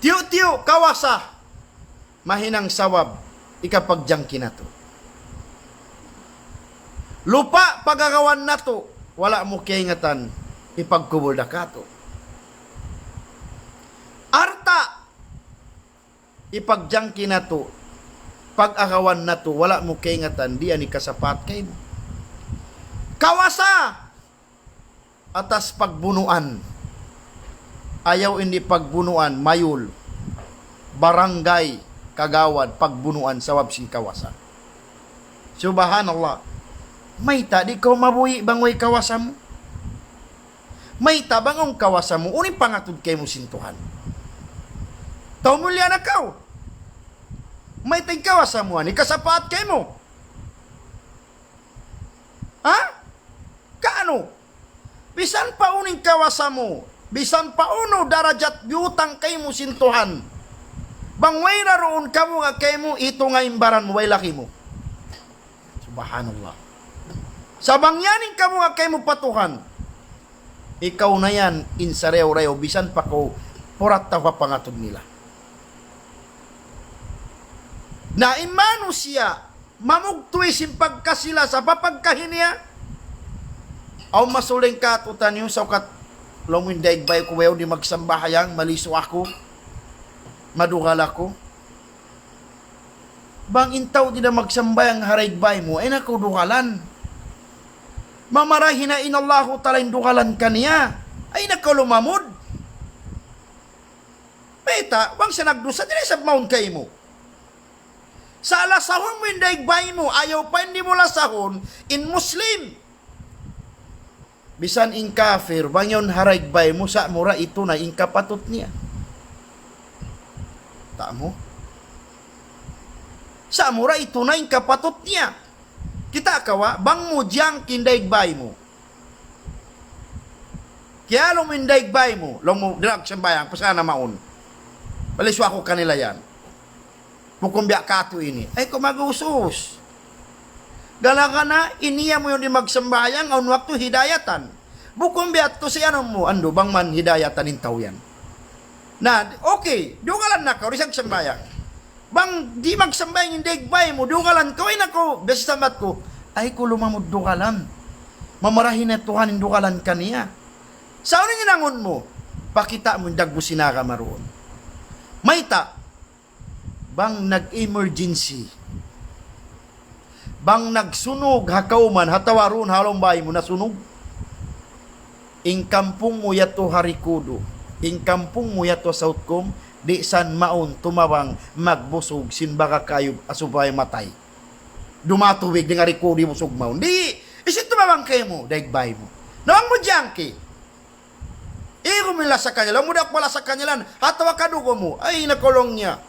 Tiyu'-tiyu' kawasa, mahinang sabab hikapagjangki natu'. Lupa' pag-agawan natu', wala' mu kaingatan, hipagkubul da katu'. Alta', hipagjangki natu', pag-agawan natu', wala' mu kaingatan, di' yan hikasapaat kaymu. Kawasa, atas pagbunuan. Ayaw in di' pagbunuan, mayul, barangay, kagawad, pagbunuan, sabab sin kawasa. Subhanallah. Mayta' di' kaw mabuhi' bang way kawasa mu? Mayta' bang awn kawasa mu, unu in pangatud kaymu sin Tuhan? Tau mulliya na kaw. Mayta' in kawasa mu, ani kasapaat kaymu? Ha? Kaunu? Bisan pa unu in kawasa mu, bisan pa unu darajat biyutang kaymu sin Tuhan. Bang way na duun kabuga' kaymu, itunga in baran mu, way laki mu. Subhanallah. Sa' bang yan in kabuga' kaymu pa Tuhan, ikaw na yan in sarayaw-rayaw, bisan pa kaw purat tau ha pangatud nila. Na in manusiya', mamugtuy sin pagkasi-lasa pa pagkahi niya. Awn masuling katu'taniyu, saukat laung mu in daig bay ku, way di' magsambahayang, malisu aku, madugal aku. Bang in tau di' na magsambahayang ha daig bay mu, ayaw na kaw dugalan. Mamarahi na in Allahu Ta'ala in dugalan kaniya. Ayaw na kaw lumamud. Mayta', bang siya nagdusa, di' na isab mawn kaymu. Sa' lasahun mu in daig bay mu, ayaw pa in di' mu lasahun in Muslim. Bisan in kafir, bang yaun ha daig bay mu, sa' mu ra itunay in kapatut niya. Kita' mu? Sa' mu ra itunay in kapatut niya. Kita' kaw, ha? Bang mu jiyangki in daig bay mu. Kiyalu mu in daig bay mu, laung mu, di' na magsambahayang, pasal na mawn. Malisu aku kanila yan. Bukun biya' katu' ini. Ayaw kaw mag-usus. Galaga na, in niya mu yaun di' magsambahayang, awn waktu hidayatan. Bukun biya' tu siya, anu mu, andu', bang man hidayatan in tau yan. Na, okay, dugalan na kaw, di' siya magsambahayang. Bang di' magsambahayang in daig bay mu, dugalan kaw, ayaw na kaw, biya' sin sambat ku, ayaw kaw lumamud dugalan. Mamarahi na Tuhan in dugalan kaniya. Sa' unu in hinangun mu? Pakita' mu in dagbu sin agama duun. Mayta', bang nag-emergency, bang nagsunug ha kawman, atawa duun ha lawm bay mu nasunug, in kampung mu yadtu ha Recodo, in kampung mu yadtu ha South Com, di' san mawn tumabang magbusug sin baga kayub ha subay matay. Dumatung tubig dayn ha Recodo, busug mawn. Di', hisiyu tumabang kaymu, daig bay mu. Na bang mu jiyangki, igu mu in lasa kaniya, laung mu, di' aku malasa kaniya yan, atawa kadugu mu, ayaw na kaw, laung niya.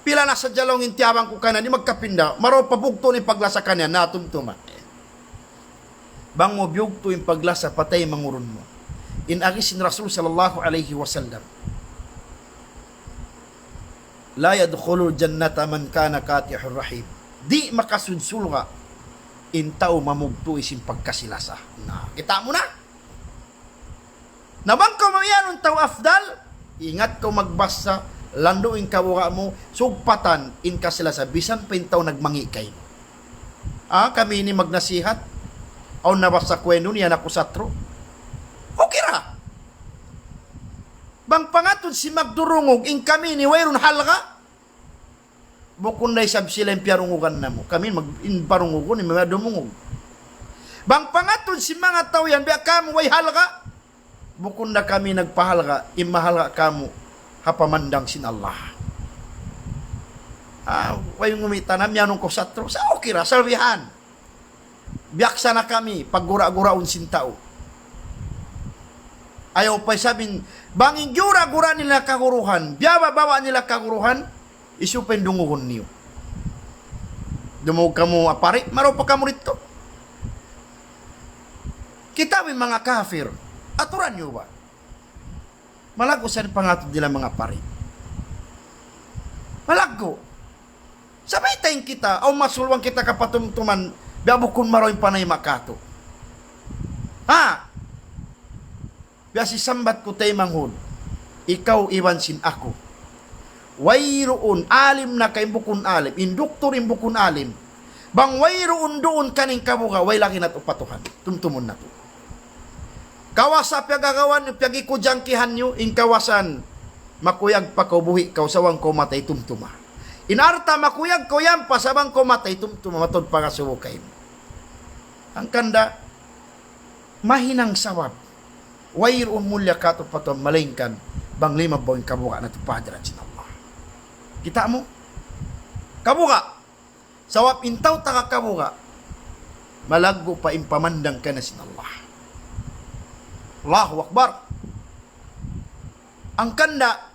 Pila na sadja laung in tiyabang ku kaniya, di' magkapinda. Marayaw pa bugtu' in paglasa kaniya, natumtuma. Bang mu biyugtu' in paglasa, patay mangurun mu. In agi sin Rasul sallallahu alayhi wasallam, لا يدخل الجنة من كان قاطع رحم. Di' makasud surga' in tau mamugtu' sin pagkasi-lasa. Na, kita' mu na? Na bang kaw mayan in tau afdal, ingat kaw magbasa, landu' in kabuga' mu, sugpatan in kasi-lasa, misan pa in tau nagmangi' kaymu. Ah, kami ini magnasihat, awn nabasa ku ini, yan aku satru. Okay ra. Bang pangatud sin magdurungug, in kami ini wayruun halga', bukun da isab sila in piyarungugan namu'. Kami mag-, in parungugun, in manga dumungug. Bang pangatud sin manga tau yan, biya' kamu way halga', bukun da kami nagpahalga', in mahalga' kamu, ha pamandang sin Allah. Ah, way ngumi' tanam, yan ku satru. Sa' okay ra, salbihan. Biyaksa na kami, paggura-guraun sin tau. Ayaw pa isab in, bang in gura-gura nila kaguruhan, biyaba-baba nila kaguruhan, isu pa in dungugun niyu. Dumungug kamu ha pari, marayaw pa kamu didtu. Kita' in manga kafir, aturan niyu ba? Malaggu' sa in pangatud nila manga pari. Malaggu'. Sabab in kita, awn masulwang kita kapatumtuman, biya' bukun marayaw in panayma' katu'. Ha? Biya' sin sambat ku taymanghud, ikaw iban sin aku. Wayruun alim na ka in bukun alim, in duktur in bukun alim. Bang wayruun duun kaniya in kabuga', way lagi' natu' pa Tuhan. Tumtumun natu'. Kawasa piyagagawan niyu, piyagikujangkihan niyu, in kawasan, makuyag pa kaw buhi' kaw, sa' bang kaw matay tumtuma. In alta' makuyag kaw yan pa, sa' bang kaw matay tumtuma, mataud pangasubu kaymu. Hangkan da, mahinang sabab, wayruun mulliya katu' pa Tuhan, malaingkan, bang limabaw in kabuga' natu' pa hadarat sin Allah. Kita' mu? Kabuga'. Sabab in tau taga kabuga', malaggu' pa in pamandang kaniya sin Allah. Allahu Akbar. Hangkan da,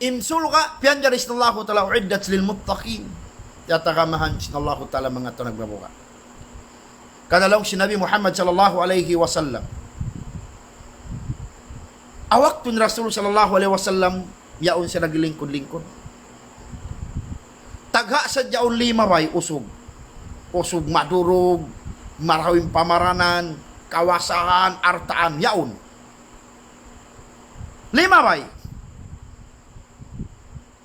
in surga', piyanjari sin Allahu Ta'ala, أعدت للمتقين. Tiyatagamahan sin Allahu Ta'ala manga tau nagbabuga'. Karna' laung sin Nabi Muhammad sallallahu alayhi wasallam, ha waktu in Rasul sallallahu alayhi wasallam, yaun siya naglilingkud-lingkud. Tagha' sadja yaun lima bay usug. Usug madurug, marayaw in pamaranan, kawasahan, altaan, yaun. Lima bay.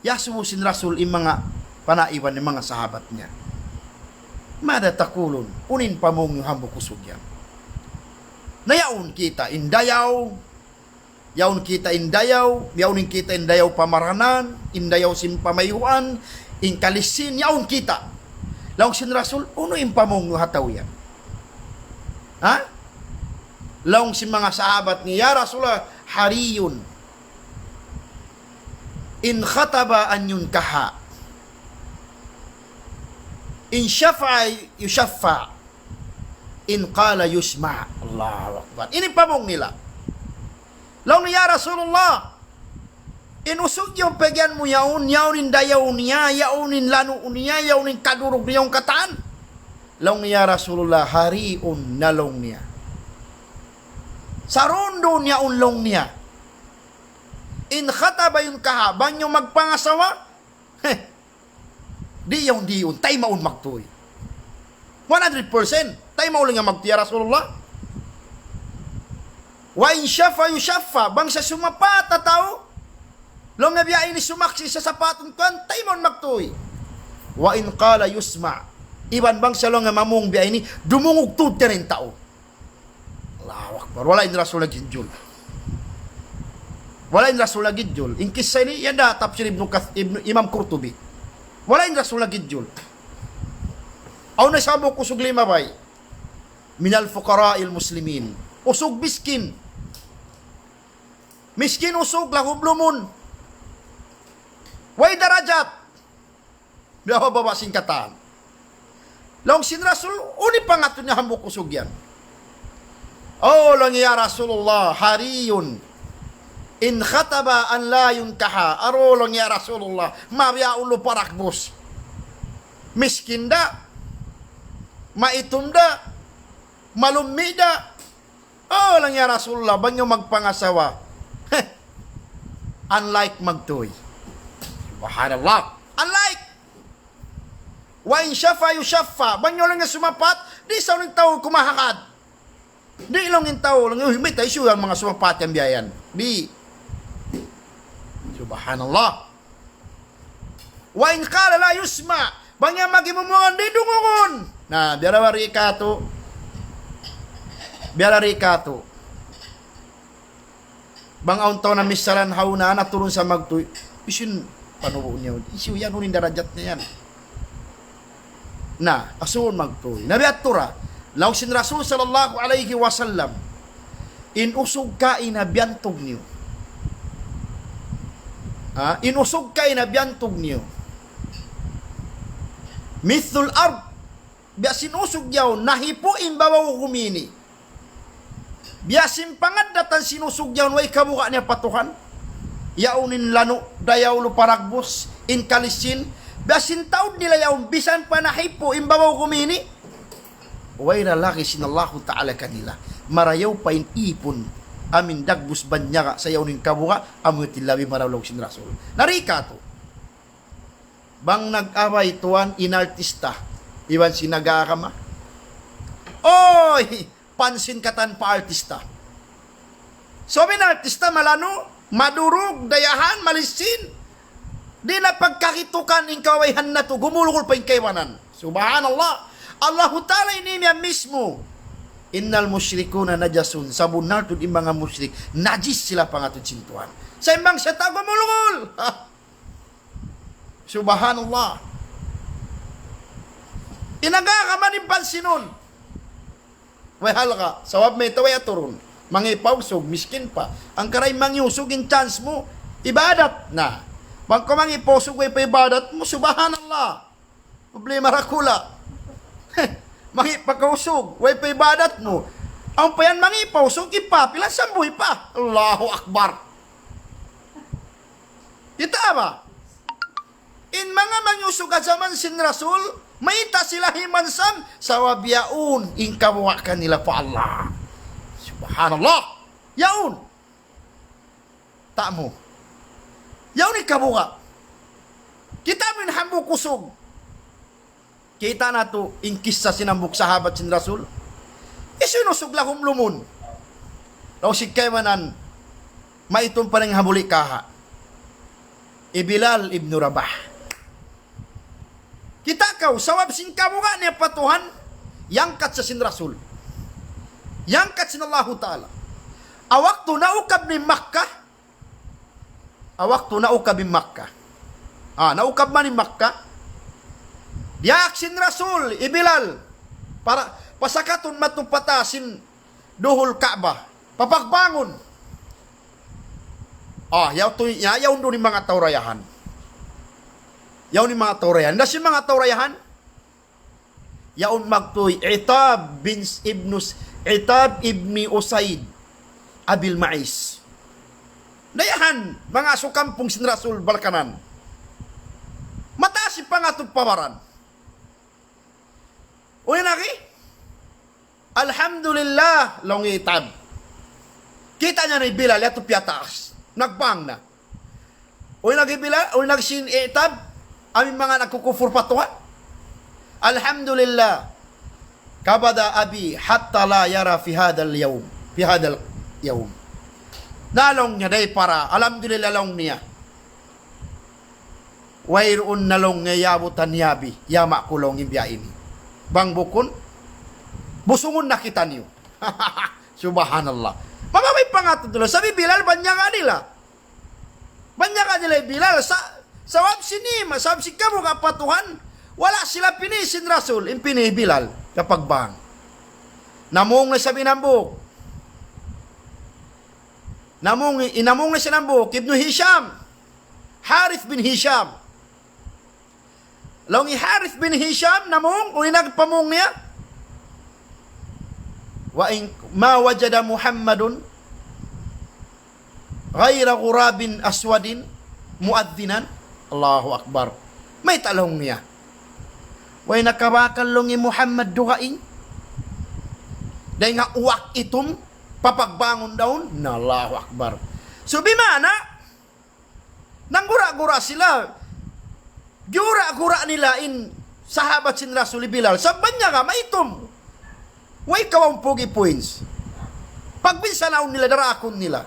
Iyasubu sin Rasul in manga panaiban, in manga sahabat niya. ماذا تقولون؟ Unu in pamung niyu hambuuk usug yan? Na yaun kita in dayaw, yaun kita in dayaw, yaun in kita in dayaw pamaranan, in dayaw sin pamayhuan, in kalisin, yaun kita. Laung sin Rasul, unu in pamung niyu ha tau yan? Ha? Laung sin manga sahabat niya, يا رسول الله، حري إن خطب أن ينكح، إن شفع يشفع، إن قال يسمع. Allahu Akbar. Ini pamung nila. Laung niya, "Ya Rasulullah, in usug yaun pag'iyan mu yaun, yaun in dayaw niya, yaun in lanu' niya, yaun in kadurug niya, yaun katan." Laung niya, "Ya Rasulullah, حري na," laung niya. Sarundun yaun laung niya. إن خطب أن ينكح, bang niyu magpangasawa, heh, di' yaun, di' yaun, taymaun magtuy. One hundred percent, taymaun laung niya magtuy, ya Rasulullah. وإن شفع يشفع, bang siya sumapaat ha tau, laung niya biya' ini sumaksi' siya sapaatun kan, taymaun magtuy. وإن قال يسمع, iban bang siya laung niya mamung biya' ini, dumungug tuud kaniya in tau. Allahu Akbar. Wala' in Rasul nagjul. Wala' in Rasul nagjul. In kissa ini, yan da tafsir Ibnu Kath-, Ibnu, Imam Qurtubi. Wala' in Rasul nagjul. Awn na isab hambuuk usug lima bay. من الفقراء المسلمين. Usug miskin. Miskin usug, lahublumun. Way darajat. Biyababa sin katan. Laung sin Rasul, unu in pangatud niya hambuuk usug yan? O, laung niya, "Ya Rasulullah, حري إن خطب أن لا ينكح. Aru laung ya Rasulullah, mabiya' unu parakbus. Miskin da, maitum da, malummi' da. Oh, laung ya Rasulullah, bang niyu magpangasawa. Heh. Unlike magtuy. Subhanallah. Unlike. وإن شفع يشفع. Bang niyu laung niya sumapat, di' sa laung in tau kumahagad. Di' laung in tau laung, "Uy, mayta' hisiyu yan manga sumapat yan biya' yan?" Di'. Subhanallah. وإن قال لا يسمع. Bang niya magimumuangan, di' dungugun. Na, biya' da wari' katu'. Biya' da wari' katu'. Bang awn tau na misalan hauna, na turun sa magtuy. Hisiyu in panubu' niya? Hisiyu yan, unu in darajat niya yan? Na, asubuhun magtuy. Na biya' ha yan ra. Laung sin Rasul sallallahu alayhi wasallam, in usug kaina biyantug niyu. Ha? In usug kaina biyantug niyu. مثل الأرض. Biya' sin usug yaun, nahipu' in babaw gumi ini. Biya' sin pangaddatan sin usug yaun, way kabuga' niya pa Tuhan. Yaun in lanu', dayaw lupa dagbus, in kalisin. Biya' sin taud nila yaun, bisan pa nahipu' in babaw gumi ini. Way da lagi' sin Allahu Ta'ala kanila. Marayaw pa in ipun, amu in dagbus banyaga' sa yaun in kabuga', amu in labi marayaw laung sin Rasul. Na di' katu'. Bang nag-away tuwan in artista iban sin nag-aagama. Uy! Pansin katan pa artista. Sabab in artista malanu', madurug, dayahan, malisin. Di' na pagkakitukan in kaawayhan natu', gumulgul pa in kaibanan. Subhanallah. Allahu Ta'ala ini niya mismu. إنما المشركون نجس. Sabunnal tuud in manga mushrik, najis sila pangatud sin Tuhan. Sa' in bang siya tau gumulgul. Subhanallah. In nag-aagama di' pansinun. Way halga', sabab mayta' way aturun. Mangi' pa usug, miskin pa. Hangkan in mangi' usug in chance mu, ibadat. Na, bang kaw mangi' pa usug, way pa ibadat mu, subhanallah. Problema dakula'. Mangi' pa kaw usug, way pa ibadat mu. Awn pa yan mangi' pa usug, ipapilan sambuy pa. Allahu Akbar. Kita' ba? In manga mangi' usug ha jaman sin Rasul, mayta' sila himansam, sabab yaun in kabuga' nila pa Allah. Subhanallah. Yaun. Tamu. Yaun in kabuga'. Kita' mu in hambuuk usug. Kita' natu' in kissa sin hambuuk sahabat sin Rasul. Hisiyu in usug lahumlumun. Laung sin kaibanan, maitum pa dayn ha buli' kaha'. Hi Bilal ibn Rabah. Kita' kaw, sabab sin kabuga' niya pa Tuhan, iyangkat siya sin Rasul. Iyangkat sin Allahu Ta'ala. Ha waktu naukab in Makkah, ha waktu naukab in Makkah. Ah, naukab man in Makkah. Diyaak sin Rasul, hi Bilal. Para, pasakatun madtu pa taas sin duhul Ka'bah. Papagbangun. Ah, yaun tuud, ya, yaun duun in manga tau dayahan. Yaun in manga tau dayahan. Na sin manga tau dayahan, yaun magtuy Itab bin s-, ibnu s-, Itab ibni Usaid Abil Ma'is. Dayahan, manga asukampung sin Rasul balkanan. Mataas in pangatud pa baran. Unu in agi? Alhamdulillah, laung hi Itab. Kita' niya na hi Bilal, yadtu piyataas. Nagbang na. Unu in agi Bilal, unu in agi sin Itab, amu in manga nagkukupur pa Tuhan. Alhamdulillah. قبض أبي حتى لا يرى في هذا اليوم، في هذا اليوم. Na laung niya, dayn para, alhamdulillah laung niya. Wayruun na laung niya yabutan hi abi, hi ama' ku laung in biya' ini. Bang bukun, busungun na kitaniyu. Subhanallah. Mababa' in pangatud nila. Sabab hi Bilal banyaga' nila. Banyaga' nila hi Bilal. Sa-, sabab sin iman, sabab sin kabuga' pa Tuhan, wala' sila pini' sin Rasul, in pini' hi Bilal, kapagbang. Namung na isab in hambuuk. Namung, in namung na isab in hambuuk, Ibnu Hisham. Harith bin Hisham. Laung hi Harith bin Hisham, namung, unu in pamung niya? وإن ما وجد محمد غير غراب أسود مؤذنا. Allahu Akbar. Mayta' laung niya? Way nakabakan laung hi Muhammad dugaing. Dayn ha uwak itum, papagbangun daun. Na, Allahu Akbar. So, bima'na, nanggura-gura sila. Giyura-gura nila in sahabat sin Rasul hi Bilal. Sabab niya ka, maitum. Way kawaun pugi points. Pagbinsanaun nila, daraakun nila.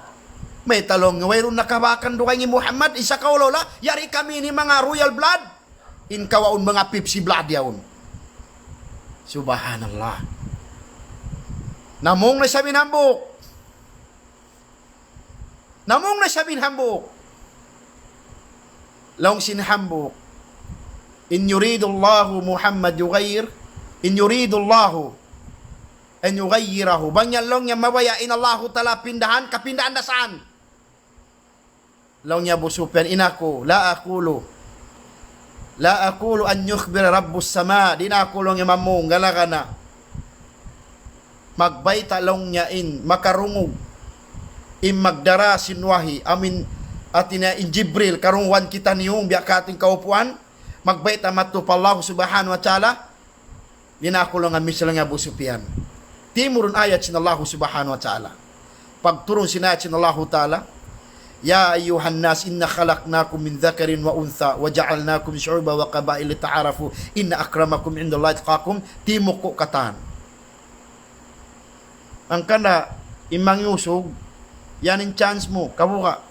Mayta' laung, wayruun nakabakan dugaing hi Muhammad, isa kaulula, yari kami ini manga royal blood, in kawaun manga Pepsi blood yaun. Subhanallah. Namung na isab in hambuuk. Namung na isab in hambuuk. Laung sin hambuuk. إن يرد الله محمد يغير، إن يرد الله أن يغيره. Bang yan laung niya mabaya' in Allahu Ta'ala pindahan, kapindahan da saan? Laung niya Abu Sufyan, in aku, لا أقول، لا أقول أن يخبر رب السماء. Di' na aku laung niya mamung, gala-gala. Magbayta' laung niya in makarungug, in magdara sin wahi, amu in hati niya in Jibril, karungugan kitaniyu, biya' katu' in kaupuan, magbayta' madtu pa Allah Subhanahu wa Ta'ala, di' na aku laung niya misal niya Abu Sufyan. Timurun ayat sin Allah Subhanahu wa Ta'ala. Pagturun sin ayat sin Allahu Ta'ala, يا أيها الناس إنا خلقناكم من ذكر وأنثى وجعلناكم شعوبا وقبائل لتعارفوا إن أكرمكم عند الله أتقاكم. Timukku' katan. Hangkan da, in mangusug, yan in chance mu, kabuga'.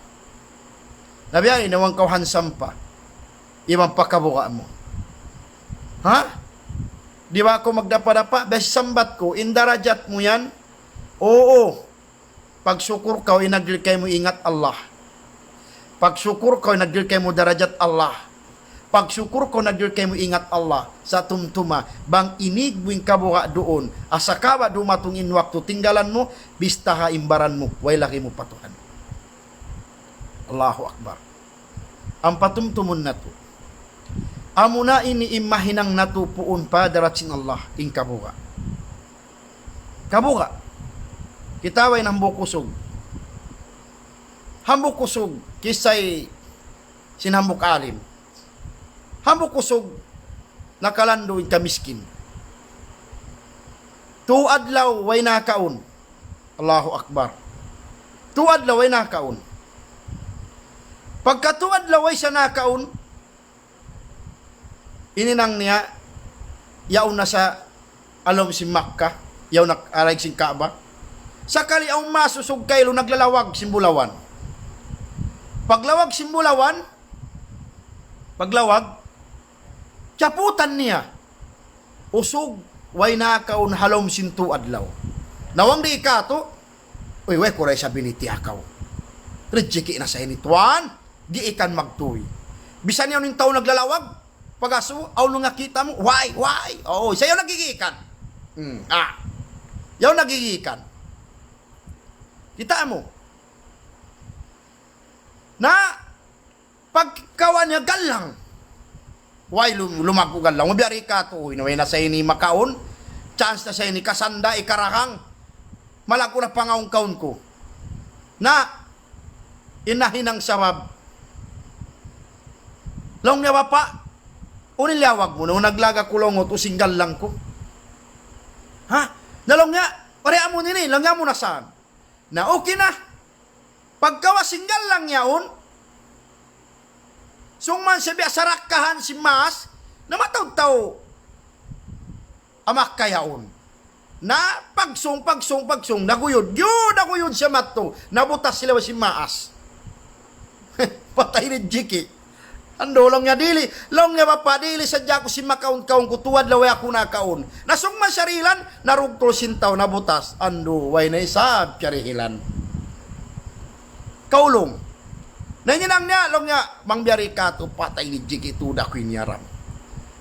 Na biya' ini, na bang kaw handsome pa, iban pa kabuga' mu. Ha? Di' ba aku magdapa-dapa? Biya' sin sambat ku, in darajat mu yan, uu. Pagsukur kaw in nagdihil kaymu ingat Allah. Pagsukur kaw in nagdihil kaymu darajat Allah. Pagsukur kaw in nagdihil kaymu ingat Allah. Sa' tumtuma, bang inīg mu in kabuga' duun, asa ka ba dumatung in waktu tinggalan mu, bistaha in baran mu, way lagi' mu pa Tuhan. Allahu Akbar. Ampa tumtumun natu'. Amuna ini in mahinang natu' puun pa hadarat sin Allah, in kabuga'. Kabuga'. Kita' way in hambuuk usug. Hambuuk usug, kisay sin hambuuk alim. Hambuuk usug, nakalandu' in kamiskin. Tū adlaw way nakaun. Allahu Akbar. Tū adlaw way nakaun. Pagka tū adlaw way siya nakaun, in hinang niya, yaun na sa ha lawm sin Makkah, yaun na ha daig sin Kaaba. Sakali awn maas usug kailu naglalawag sin bulawan. Paglawag sin bulawan, paglawag, kiyaputan niya. Usug, way nakaun ha lawm sin tū adlaw. Na bang di' katu', uy, way ku da isab ini tiyakaw. Rijiki na sa ini, tuwan, di' ikan magtuy. Bisan yaun in tau naglalawag, pag-asubu, awn nakakita' mu, way, way. Oo, sa' yaun nagigikan. Hmm, ah. Yaun nagigikan. Kita' mu. Na, pagkawa' niya gallang. Way lum-, lumaggu' gallang. Mabiyari katu', uy, na way na sa ini makaun. Chance na sa ini kasanda', ikarahang. Malaggu' na pangaun-kaun ku. Na, in nahinang sabab. Laung niya, "Bapa', unu in liyawag mu? Na naglaga' ku laung, utu' sin gallang ku." Ha? Na laung niya, "Pare amu ini," laung niya, "amu na saan?" Na okay na. Pagkawa' sin gallang yaun, sung man siya biya' sarakkahan sin maas, na mataud tau ha Makkah yaun. Na pagsung, pagsung, pagsung, naguyud. Yu, naguyud siya madtu. Nabutas sila sin maas. Patay rijiki. Andu', laung niya, "Dili', laung niya, bapa', dili' sadja aku sin makaun-kaun ku, tū adlaw way aku nakaun." Na sung man siya dihilan, narugtul sin tau, nabutas. Andu', way na isab siya dihilan. Kaulung. Na in hinang niya, laung niya, "Bang biyari katu', patay rijiki, tuud aku ini haram."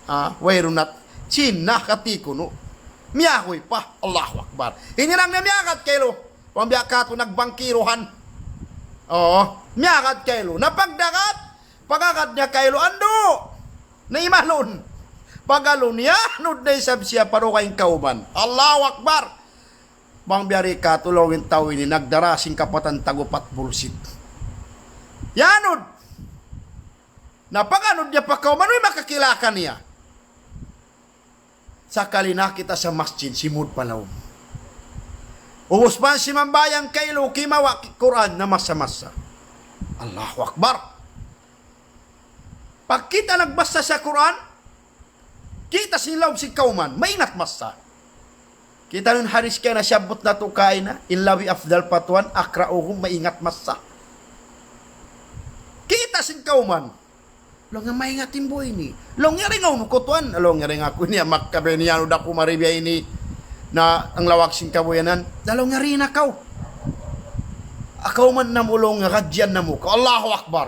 Ah, wayruun na, Chin na kati kunu'. Miyahuy pa, Allahu Akbar. In hinang niya miyagad kailu. Bang biya' katu' nagbangkiruhan. Oo, miyagad kailu. Na pagdagat, pag-agad niya kailu, andu'. Na imalun. Pag-alun niya, anud na isab siya pa dugaing kawman. Allahu Akbar. Bang biyari katu', laung in tau ini, nagdara sin kapatan tag-upat bulsit. Yanud. Na pag-anud niya pa kawman, way makakilala kaniya. Sakali nakakita' sin masjid, simud pa lawm. Ubus pa simambahayang kailu, kimawa' Qur'an, namassa-massa. Allahu Akbar. Pagkita' nagbassa sin Qur'an, kita' sin lawm sin kawman, maingat massa. Kita' niyu in hadis kaina siyabbut natu' kaina, in labi afdal pa tuwan, أقرأهم, maingat massa. Kita' sin kawman. Laung niya, "Maingat in bu ini." Laung niya, "Ringaw nu ku tuwan." Laung niya, "Ringaw aku ini, amak ka ba ini, anu da ku mari biya' ini. Na, in lawag sin kabuhianan." Na laung niya, "Di' na kaw. Kawman namu'," laung niya, "gadjian namu' kaw." Allahu Akbar.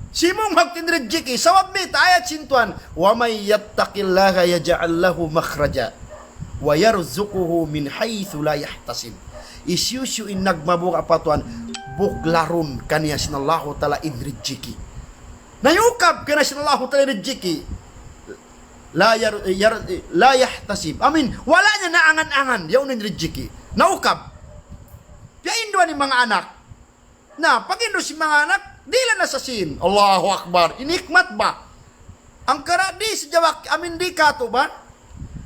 Simūng magtindrijiki, sabab mayta', ayat sin Tuhan, ومن يتق الله يجعل له مخرجا ويرزقه من حيث لا يحتسب. Hisiyu-siyu in nagmabuga' pa Tuhan, buglarun kaniya sin Allahu Ta'ala in rijiki. Nayukab kaniya sin Allahu Ta'ala in rijiki. لا ير-, ير-, لا يحتسب. Amin, wala' niya naangan-angan, yaun in rijiki. Naukab. Piyainduan in manga anak. Na, pag-indu' sin manga anak, dihil na sa sīn. Allahu Akbar. In hikmat ba? Hangkan di' sadja, amin di' katu' ba?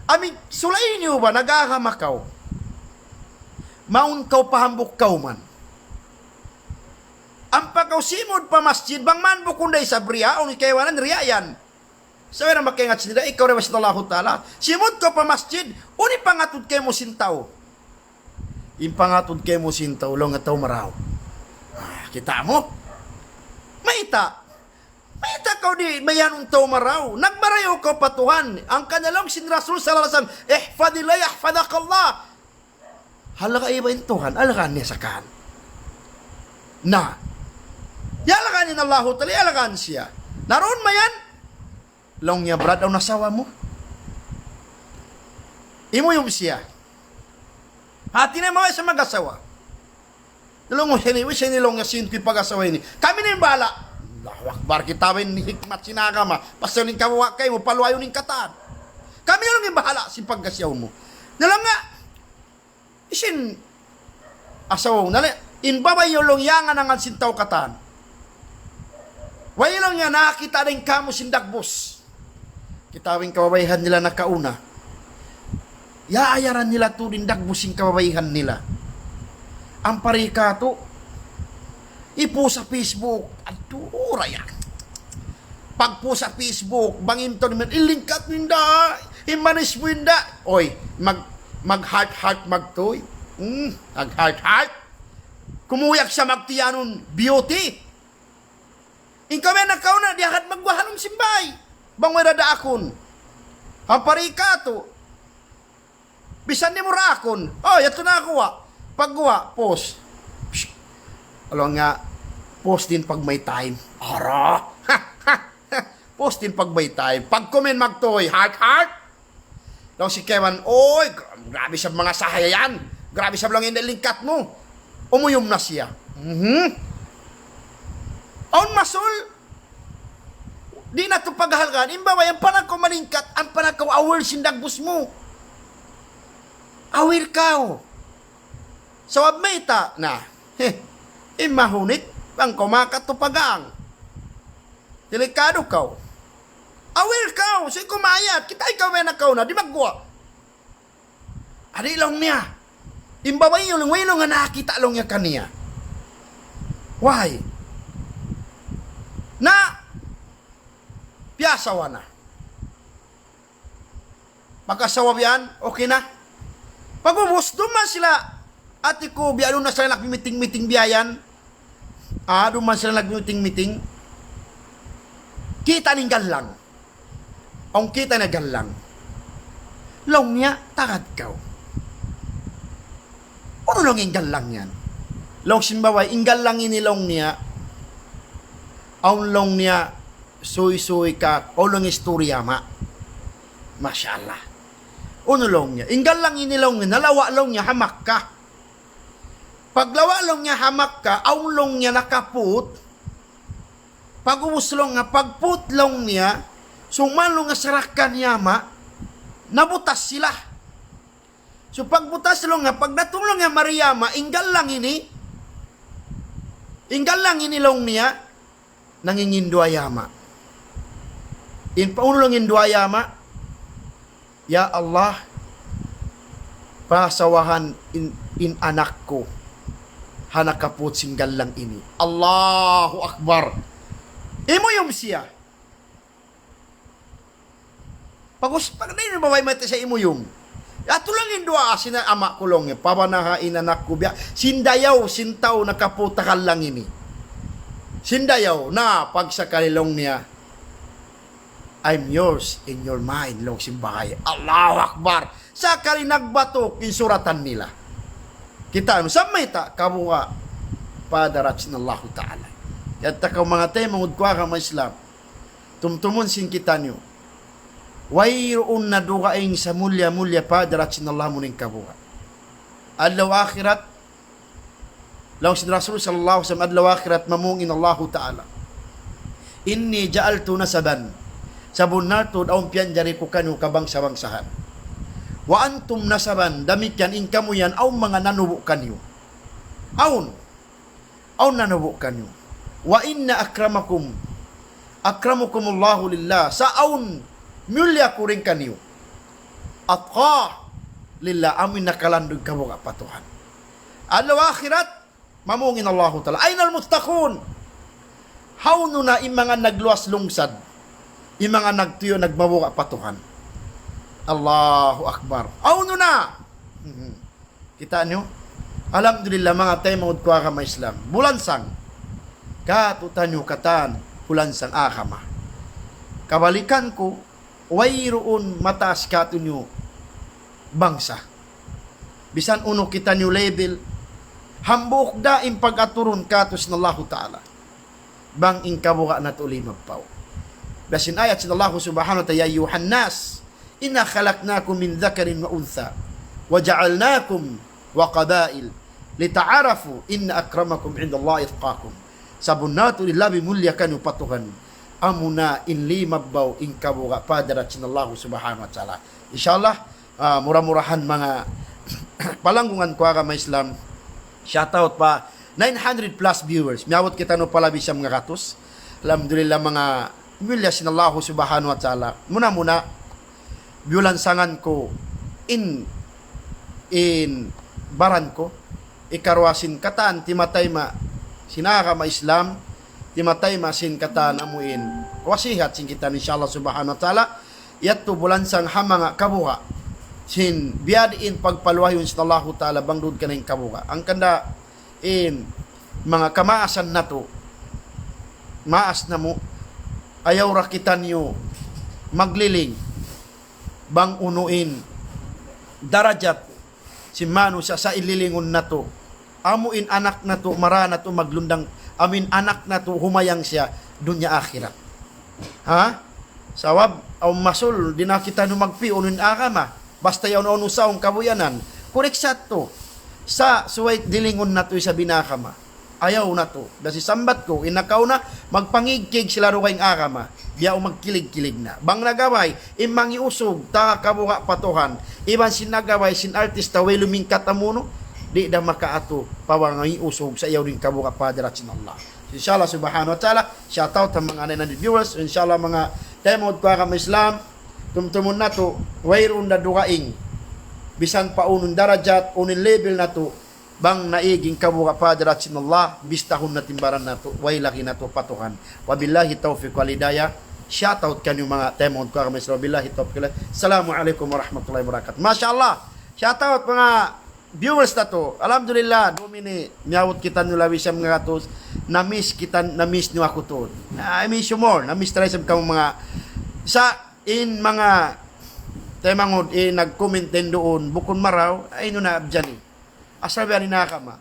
Amin sulay niyu ba, nag-agama kaw. Mawn kaw pa hambuuk kawman. Ampa kaw simud pa masjid, bang man bukun da isab riya', awn kaibanan riya' yan. Sa' way na makaingat sin riya', ikaw da ba sin Allahu Ta'ala. Simud kaw pa masjid, unu in pangatud kaymu sin tau? In pangatud kaymu sin tau, laung niya tau marayaw. Ah, kita' mu? Mayta'? Mayta' kaw di' mayanun tau marayaw? Nagmarayaw kaw pa Tuhan. Hangkan laung sin Rasul sallallahu alayhi wasallam, احفظ الله يحفظك الله. Halga' iban in Tuhan, halgaan niya sa kaw. Na. Halgaan in Allahu Ta'ala, halgaan siya. Na duun mayan, laung niya, "Brad, awn asawa mu?" Imuyum siya. Hāti niya, mabaya' siya mag-asawa. Laung niya, "Ini, ini," laung niya, "sin pag-asawa ini. Kami na in bahala'." Allahu Akbar, kita' ba in hikmat sin agama. Pasal in kawawa' kaymu, paluwayun in katan. Kami na in bahala' sin pag-asawa mu. Na laung niya, "Hisiyu in asawa mu?" Na laung niya, "In babai yaun," laung niya, "angan-angan sin tau katan. Way," laung niya, "nakakita' dayn kāmu' sin dagbus." Kita' ba in kababaihan nila nakauna. Iyaayaran nila tuud in dagbus sin kababaihan nila. Ampa di' katu', i-post ha Facebook. Aduh, raya. Pag-post ha Facebook, bang in tau niman, "Ilingkat mu in da, imanis mu in da." Uy, mag-, mag-heart-heart magtuy. Hmm, mag-heart-heart. Kumuyag siya magtiyanun, beauty. In kami nakauna, di' agad magguwa' ha lawm sin bāy. Bang way da daakun. Ampa di' katu'. Bisan di' mu daakun. "Oh, yadtu na guwa'." Pagguwa', post. Psst. Laung niya, "Post din pag may time." Ara. "Post din pag may time." Pag-comment magtuy, heart, heart. Laung sin kaibanan, "Uy, gra-, grabi isab manga sahaya yan. Grabi isab," laung niya, "in lingkat mu." Umuyum na siya. Mhm. Awn masul, di' natu' paghalgaan. In babai, ampa na kaw malingkat, ampa na kaw aware sin dagbus mu. Aware kaw. Sabab mayta', na, he, in mahunit, bang kaw makatupagang. Delikadu kaw. Aware kaw, sa' kumayat, kita' ikaw, way nakauna, di' magguwa'. Di', laung niya. In babai yaun, laung, way, laung niya, nakakita', laung niya, kaniya. Why? Na, piyasawa na. Pag-asawa biya' yan, okay na. Pag-ubus, duun man sila, ati ku, biya' duun na sila nagmi-meeting-meeting biya' yan. Ah, duun man sila nagmi-meeting-meeting. Kita' niya in gallang. Awn kita' niya gallang. Laung niya, "Tagad kaw. Unu," laung, "in gallang yan?" Laung sin babai, "In gallang ini," laung niya, "awn," laung niya, "suysuy ka, awn," laung, "istorya ma." Masha Allah. "Unu," laung niya, "in gallang ini," laung niya, "nalawa'," laung niya, "ha Makkah. Paglawa'," laung niya, "ha Makkah, awn," laung niya, "nakaput. Pag-ubus," laung niya, "pagput," laung niya, "sumūng," laung niya, "sarakka niyama', nabutas sila." So, pagbutas, laung niya, pagdatung, laung niya, mari yama', in gallang ini, In gallang ini laung niya, nanginginduwayama. In paunu nanginduwayama, "Ya Allah, pasawahan in, in anak ku ha nakaput sin gallang ini." Allahu Akbar. Imuyum siya. Pagus, pag na ini babai mati sa imuyum. Atu lang in duwaa sin ama' ku laung niya, "Pabana ha in anak ku biya', sin dayaw, sin tau nakaput ha gallang ini. Sin dayaw, na pagsakali laung niya, 'I'm yours in your mind,' laung sin babai." Allahu Akbar. Sakali nagbatuk in suratan nila. Kita' nu, sa' mayta', kabuga' pa hadarat sin Allahu Ta'ala. Kaya ta kaw manga taymanghud ku agama Islam, tumtumun sin kitaniyu. Wayruun na dugaing sa mulliya-mulliya pa hadarat sin Allah amu in kabuga'. Adlaw akhirat, laung sin Rasul sallallahu alayhi wasallam, adlaw akhirat mamung in Allahu Ta'ala, "Inni ja'altu nasaban," sabunnal tuud awn piyanjari ku kaniyu kabangsa-bangsahan. "Wa antum nasaban," damikkiyan in kamu yan awn manga nanubu' kaniyu. Awn. Awn nanubu' kaniyu. "Wa inna akramakum, akramakumullahu lillah." Sa' awn miyulliya ku dayn kaniyu. "Atqa lillah," amu in nakalandu' kabuga' pa Tuhan. Adlaw akhirat, mamung in Allahu Ta'ala, "Aynal muttaqun?" Hawnu na in manga nagluwas lungsad, in manga nagtuyu' nagmabuga' pa Tuhan? Allahu Akbar. Hawnu na? Mhm. Kita' niyu? Alhamdulillah, manga taymanghud ku agama Islam. Bulansang. Katu'taniyu katan, bulansang agama. Kabalikan ku, wayruun mataas katu'niyu bangsa. Bisan unu kitaniyu level, hambuuk da in pag-aturun katu' sin Allahu Ta'ala. Bang in kabuga' natu' limabbaw. Biya' sin ayat sin Allahu Subhanahu wa Ta'ala, "Ya ayyuhan nas, inna khalaqnakum min dhakarin wa untha, wa ja'alnakum wa qabail, lita'arafu, inna akramakum indallahi atqakum." Sabunnal tuud in labi mulliya kaniyu pa Tuhan, amuna in limabbaw in kabuga' pa hadarat sin Allahu Subhanahu wa Ta'ala. Insha Allah, ah, mura-murahan manga palanggungan ku agama Islam. Shout out pa nine hundred plus viewers. Miyabut kitaniyu pa labi siyam ngagatus. Alhamdulillah, manga mulliya sin Allahu Subhanahu wa Ta'ala. Muna-muna, biyulansangan ku in, in baran ku, ikaruwa sin katan timatayma' sin agama Islam, timatayma' sin katan amu in wasihat sin kita, insha Allah Subhanahu wa Ta'ala, yadtu bulansang ha manga kabuga'. Sin biya' diin pagpaluhayun sin Allahu Ta'ala bang duun kaniyu kabuga'. Hangkan da in manga kamaasan natu', maas namu', ayaw da kitaniyu magliling bang unu in darajat sin manusiya' sa' in lilingun natu'. Amu in anak natu', mara natu' maglundang, amu in anak natu' humayang siya dunya akhirat. Ha? Sabab, awn masul, di' na kitaniyu magpi'un in agama. Basta yaun awn usaha awn kabuyanan. Correct sa tu. Sa' subay lilingun natu' isab in agama. Ayaw natu'. Biya' sin sambat ku, in nakauna, magpangigkig sila dugaing agama. Biya' magkilig-kilig na. Bang nagabay, in mangiusug, taga kabuga' pa Tuhan. Iban sin nagabay, sin artista, way lumingkat amunu, di' da makaatu, pa mangiusug, sa' ayaw dayn kabuga' pa hadarat sin Allah. Insha Allah subhanahu wa ta'ala, shout out ha manga nine hundred viewers, insha Allah manga taymanghud ku agama Islam, tumtumun natu', wayruun da dugaing, bisan pa unu in darajat, unu in level natu', bang naig in kabuga' pa hadarat sin Allah, bistahun natu' in baran natu', way lagi' natu' pa Tuhan. Wabillahi tawfiq wal hidayah, shout out kaniyu manga taymanghud ku agama Islam, wabillahi tawfiq wal hidayah. Assalamu alaykum warahmatullahi wabarakatuh. Masha Allah, shout out manga viewers natu'. Alhamdulillah, dum ini, miyabut kitaniyu labi siyam ngagatus. Na-miss kita, na-miss niyu aku tuud. I miss you more. Na-miss ta isab kamu manga, sa' in manga taymanghud, in nag-comment duun, bukun marayaw, ay nu na abjani. Asal biya' ni nakama.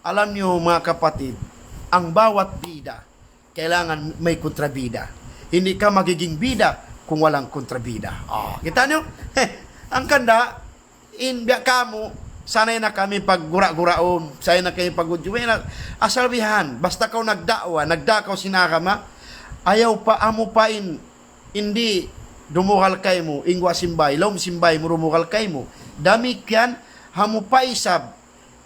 Alam niyo, mga kapatid, ang bawat bida, kailangan may kontrabida. Hindi ka magiging bida kung walang kontrabida. Oh, kita niyo? Hangkan da, in biya' kamu, sanay na kami paggura-guraun, sanay na kami pag-udjuhin. Asal bihan, basta kaw nagda'wa, nagdakaw sin agama, ayaw pa, amu pa in, hindi dumugal kaymu, in guwa' sin bāy, lawm sin bāy mu dumugal kaymu. Damikkiyan, amu pa isab,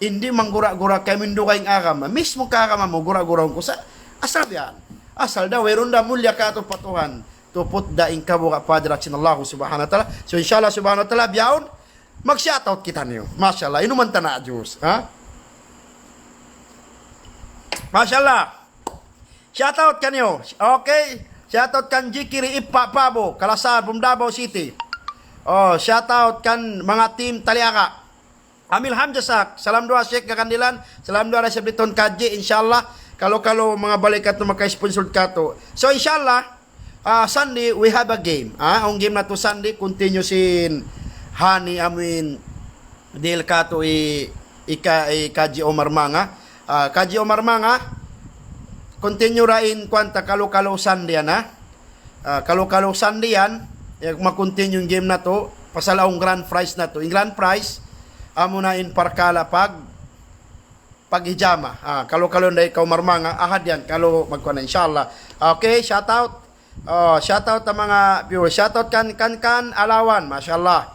Hindi manggura-gura kaymu in dugaing agama. Mismu kaagama mu, gura-gura ku sa, asal yan. Asal da, wayruun da mulliya katu' pa Tuhan. Tuput da in kabuga' pa hadarat sin Allah subhanahu wa ta'ala. So, inshallah subhanahu wa ta'ala, bihaun, mag-shoutout kitaniyu. Masha Allah, inuman ta na juice, ha? Masha Allah. Shoutout kaniyu. Okay. Shoutout kan Jikiri Ipa Pabo, Kalasar, Bumdabao City. Oh, shoutout kan manga team Taliaga. Amil Hamza Sak, salam duwaa Sheikh Gagandilan, salam duwaa Rai Sabliton Kaji, inshallah, kalu-kalu manga balikat na maka-sponsor katu'. So, inshallah, ah, Sunday, we have a game. Ah, ang game natu' Sunday, continue sin Hani amin deal katu' i, i, ka, i Kaji Omar Manga. Ah, Kaji Omar Manga, continue ra in kuwan ta kalu-kalu Sunday yan, ha? Ah, kalu-kalu Sunday yan, ya, ma-continue in game natu', pasal awn grand prize natu'. In grand prize, amuna in parkala' pag, pag-hijama. Ah, kalu-kalu na ikaw marmanga, ahad yan, kalu magkuwan na, inshallah. Okay, shoutout. Oh, shoutout ha manga viewers. Shoutout kan, kan, kan, Alawan, mashallah.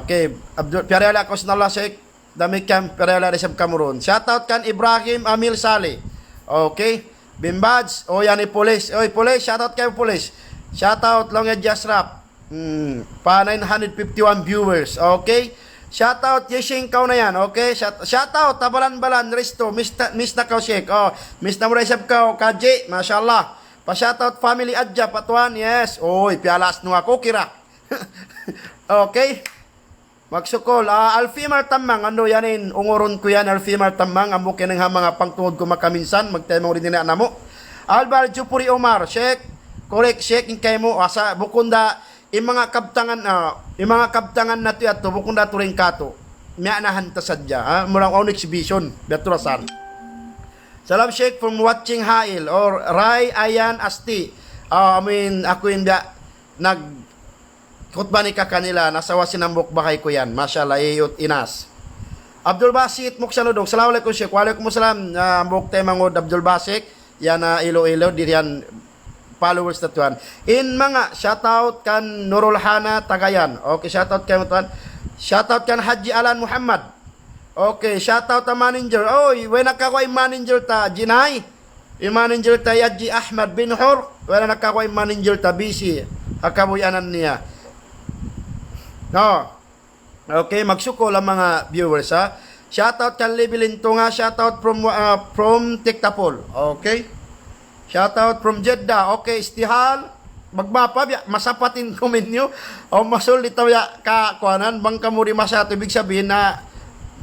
Okay, Abdul, piyarihala aku sin Allah, Sheikh. Damikkiyan, piyarihala da isab kamu duun. Shoutout kan Ibrahim Amil Saleh. Okay. Bimbaj, oh, yan hi Pulis. Oy, Pulis, shoutout kaymu, Pulis. Shoutout, Long Edge Asrap. Hmm, pa nine hundred fifty-one viewers. Okay. Shoutout, Yeshing, kaw na yan. Okay. Shout, shoutout, Tabalan-balan, Risto. Miss na, miss na kaw, Sheikh. Oh, miss na mu da isab kaw, Kaji. Mashallah. Pa-shoutout, family Adja, Patuan. Yes. Oy, piyalas nu aku, kira. Okay. Magsukul, ah, Alfimar Tamang, andu' yan in, ungurun ku yan, Alfimar Tamang, amu kinang ha manga pangtungud ku makaminsan, magtaymanghud in ina' namu'. Albar Jupuri Omar, Sheikh, correct, Sheikh, in kaymu, asa, bukun da, in manga kabtangan, ah, in manga kabtangan natu' yadtu, bukun da turing katu'. Miyanahan ta sadja, ha? Murang awn exhibition, biya' tu' da san. Salam, Sheikh, from watching Hail, or Rai Ayan Asti. Ah, I mean, aku in biya', nag, khutba ni kakanila, nasawa sin hambuuk bahay ku yan. Mashallah, iyut inas. Abdul Basit, Muksan Udog. Assalamu alaykum, Sheikh. Wa alaykum assalam. Ah, hambuuk taymanghud Abdul Basit. Yan na Iloilo, diri yan followers na tuwan. In manga, shoutout kan Nurul Hana Tagayan. Okay, shoutout kaymu tuwan. Shoutout kan Haji Alan Muhammad. Okay, shoutout ha manager. Oy, way nakakuha in manager ta, Jinay. In manager ta, Haji Ahmad bin Hur. Way nakakuha in manager ta, busy. Ha kabuhianan niya. No. Okay, magsukul ha manga viewers, ha. Shoutout kan Libilin Tunga, shoutout from, ah, from Tiktapul. Okay. Shoutout from Jeddah. Okay, Istihal. Magbapa biya', masapat in comment niyu. O masul di' ta biya' kakuwanan, bang kamu di' masatu, ibig sabihin na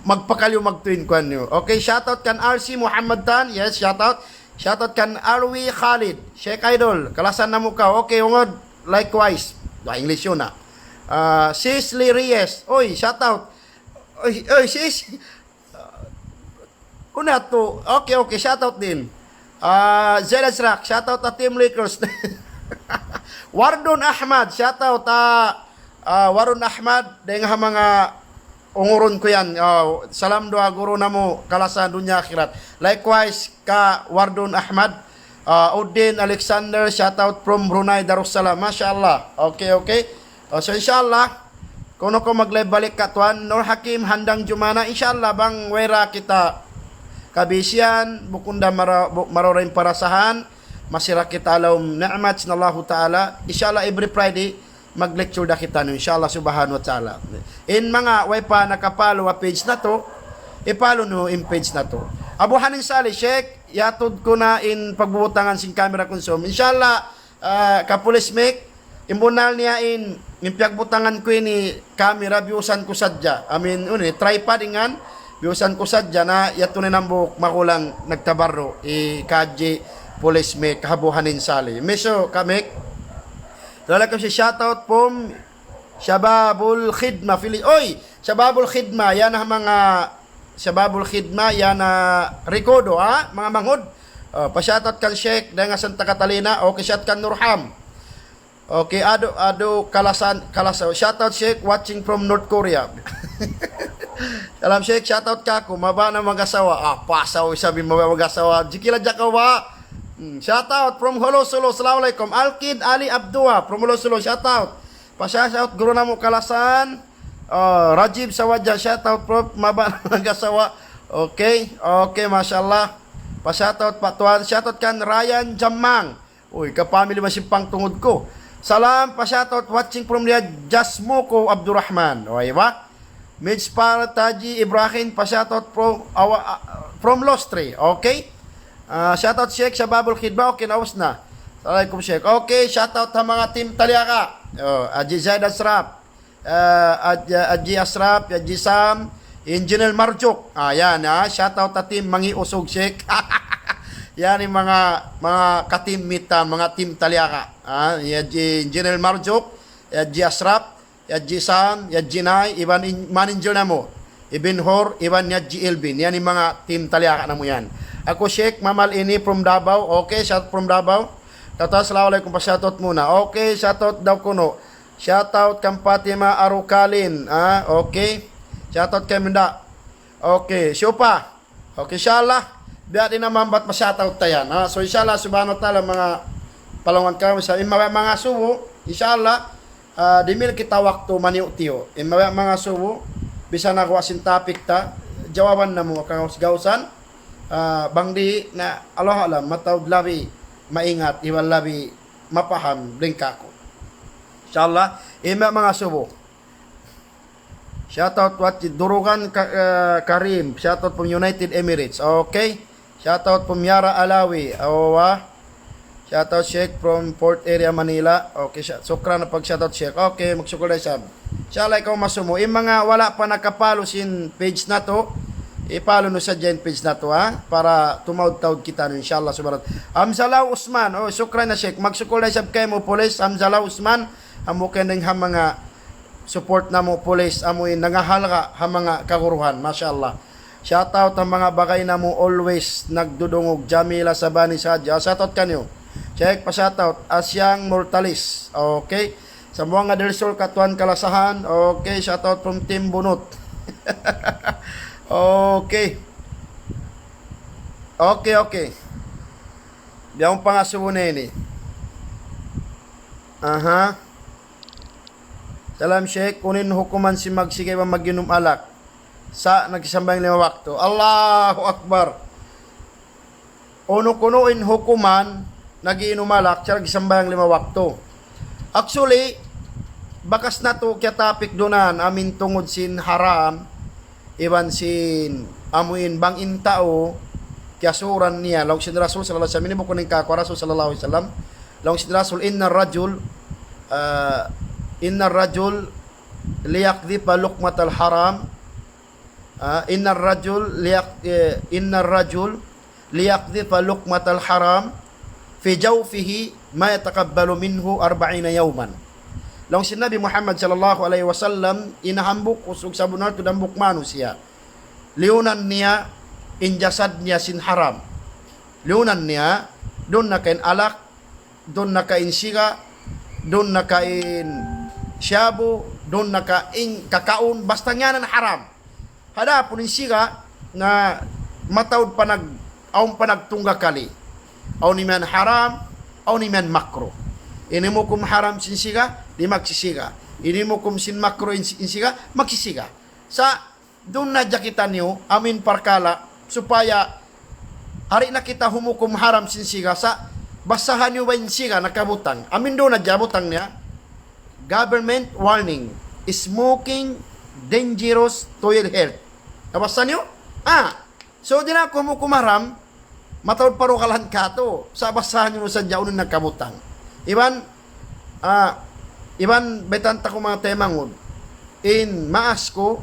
magpakaliw magtuy in kuwan niyu. Okay, shoutout kan R C Muhammad Tan. Yes, shoutout. Shoutout kan Arwi Khalid. Sheikh Idol, kalasahan namu' kaw. Okay, ungud, likewise. Ah, English yun, ah. Ah, Cecily Reyes. Oy, shoutout. Oy, oy, sis. Kuna tu. Okay, okay. Shoutout din. Ah, Zed Azrak. Shoutout ha Team Lakers. Wardon Ahmad. Shoutout ha, ah, Wardon Ahmad. Dayn ha manga ungurun ku yan. Ah, salam duwaa guru namu', kalasahan dunya akhirat. Likewise, ka Wardon Ahmad. Ah, Udin Alexander, shoutout from Brunei Darussalam. Masha Allah. Okay, okay. Oh, so, inshallah, kunu' ku mag-live balik ka tuwan, Nur Hakim Handang Jumana, inshallah, bang wayra kita kabisihan, bukun da mara-, bu-, marayaw in parasahan, masi ra kita ha lawm ni'mat sin Allahu Ta'ala. Inshallah, every Friday, mag-lecture da kitaniyu, inshallah, subhanahu wa ta'ala. In manga way pa naka-follow ha page natu', i-follow niyu in page natu'. Abu Hanin Salih, Sheikh, yatud ku na in pagbubutangan sin camera kunsum. Inshallah, ah, Kapulis Mik, in bunnal niya in, in piyagbutangan ku ini camera, biyusan ku sadja. I mean, unu ini, tripod in ngan, biyusan ku sadja na, yadtu na in hambuuk magulang nagtabarru', hi Kaji Pulis Mik, Abu Hanin Salih. Miso, Ka Mik. Salam alaykum, shoutout from Shababul Khidma, Fili-, oy, Shababul Khidma, yan ha manga Shababul Khidma, yan ha Recodo, ha? Manga manghud. Oh, pa-shoutout kan Sheikh, dayn ha Santa Catalina. Okay, shout kan Nurham. Okay, adu, adu, kalasahan, kalasahan. Shoutout Sheikh, watching from North Korea. Salam Sheikh, shoutout kaku'. Mabaya' na mag-asawa. Ah, pasaw, sabi mabaya' mag-asawa. Jikila jakawa. Hmm, shoutout from Holo Solo. Assalamualaikum. Alkid Ali Abdua from Holo Solo. Shoutout. Pa-shoutout guru namu' kalasahan. Ah, Rajib Sawaja, shoutout, Prof. Mabaya' na mag-asawa. Okay, okay, masha Allah. Pa-shoutout pa tuwan, shoutout kan Ryan Jamang. Uy, kapamili masimpang tungud ku. Salam, pa-shoutout watching from Riyadh, Jasmoko Abdurrahman. O, iba? Mids Par Taji Ibrahim, pa-shoutout from, awa, ah, from Lostri. Okay? Ah, shoutout Sheikh Shababul Khidma. Okay, naus na. Assalamualaikum, Sheikh. Okay, shoutout ha manga team Taliaga. O, Haji Zaid Asraf. Ah, Haji, Haji Asraf, Haji Sam, Engineer Marjuk. Ah, yan, ah. Shoutout ha team Mangi Usug, Sheikh. Yan in manga, manga ka-team mita, manga team Taliaga. Ah, Haji Engineer Marjuk, Haji Asraf, Haji Sam, Haji Nay, iban in-, manager namu'. Ibn Hur, iban Haji Elvin. Yan in manga team Taliaga namu' yan. Aku Sheikh Mamal ini from Davao. Okay, shout from Davao. Tata, assalamualaikum, pa-shoutout muna. Okay, shoutout daw kunu'. Shoutout kan Fatima Arukalin. Ah, okay. Shoutout kay Minda. Okay, siyu pa. Okay, inshallah. Biya' diin na man bat ma-shoutout ta yan. Ah, so, inshallah, subhanahu wa ta'ala, manga palungan kami sa, in manga, manga subu, inshallah, ah, dimil kita waktu maniyu'-tiyu'. In manga, manga subu, bisan na guwa' sin topic ta, jawaban namu' kagaus-gausan, ah, bang di' na, Allahu a'lam, mataud labi maingat, iban labi mapaham dayn kāku'. Inshallah, in manga subu. Shoutout Watching Durugan Ka-, ah, Karim. Shoutout from United Emirates. Okay. Shoutout from Yara Alawi. Awa. Shoutout Sheikh from Port Area, Manila. Okay, sha-, sukran na pag-shoutout, Sheikh. Okay, magsukul da isab. Inshallah, ikaw masumu. In manga wala' pa naka-follow sin page natu', i-follow niyu sadja in page natu', ha? Para tumaud-taud kitaniyu, inshallah, subhanahu. Amzalaw Usman. Oh, sukran na, Sheikh. Magsukul da isab kaymu, pulis. Amzalaw Usman. Amu kay ning ha manga support namu', pulis, amu in nangahalga' ha manga kaguruhan. Masha Allah. Shoutout ha manga bagay namu' always nagdudungug, Jamila Sabani Saja. Shoutout kaniyu. Check pa shoutout. Asyang Mortalis. Okay. Zamboanga del Sur, Katuan Kalasahan. Okay, shoutout from Team Bunut. Okay. Okay, okay. Biya' mu pangasubu na ini. Aha. Salam Sheikh, unu in hukuman sin magsiga iban mag-inum alak sa' nagsisambahayang lima waktu? Allahu Akbar. Unu kunu' in hukuman nag-iinum alak sa' nagsisambahayang lima waktu? Actually, bakas natu' kiyatapik duun amin tungud sin haram, iban sin amu in bang in tau kiyasuran niya, laung sin Rasul sallallahu alayhi wasallam, ini bukun in kāku', Rasul sallallahu alayhi wasallam, laung sin Rasul, إن الرجل, ah, إن الرجل ليقذف لقمة الحرام, ah, إن الرجل ليق-, eh, إن الرجل ليقذف لقمة الحرام في جوفه ما يتقبل منه أربعين يوما. Laung sin Nabi Muhammad sallallahu alayhi wasallam, in hambuuk usug sabunnal tuud hambuuk manusiya'. Liyunan niya in jasad niya sin haram. Liyunan niya, duun na ka in alak, duun na ka in siga, duun na ka in shabu, duun na ka in kakaun, basta yan in haram. Adapun in siga na mataud pa nag-, awn pa nagtunggakali. Awn imiyan haram, awn imiyan makruh. In hukum haram sin siga, di' magsisiga. In hukum sin makruh in, in siga, magsisiga. Sa' duun na hadja kitaniyu, amu in parkala', supaya di' na kita humukum haram sin siga, sa' basahan niyu ba in siga nakabutang? Amu in duun na hadja butang niya. Government warning, smoking dangerous to your health. Nabasa niyu? Ah, so di' na aku humukum haram, mataud pa dugalan katu', sa' basahan niyu sadja unu in nakabutang. Iban, ah, iban baytaan ta kaw manga taymanghud. In maas ku,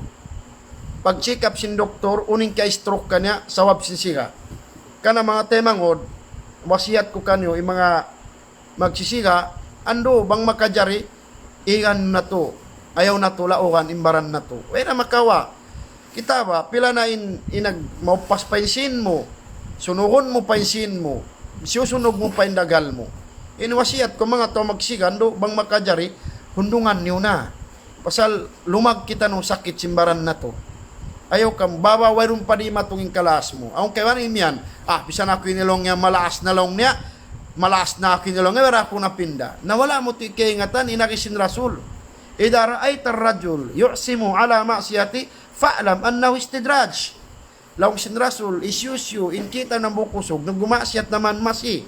pag-check up sin doktor, unu in ka-stroke kaniya, sabab sin siga. Karna' manga taymanghud, wasiyat ku kaniyu, in manga magsisiga, andu', bang makajari, igan natu', ayaw natu' laugan in baran natu'. Way na makawa'. Kita' ba, pila na in, in nag-, maupas pa in sīn mu, sunugun mu pa in sīn mu, siyusunug mu pa in daghal mu. In wasiyat ku manga tau magsiga, andu', bang makajari, hundungan niyu na. Pasal lumag kitaniyu sakit sin baran natu'. Ayaw kamu, baba wayruun pa dimatung in kalaas mu. Awn kaibanan imiyan, ah, bisan aku ini laung niya, malaas na laung niya, malaas na aku ini laung niya, wala' aku napinda. Na wala' mu tuud kaingatan, in agi sin Rasul. إذا رأيت الرجل يعزم على المعصية فاعلم أنه استدراج. Laung sin Rasul, hisiyu-siyu in kita' hambuuk usug, nagmaksiyat naman masi.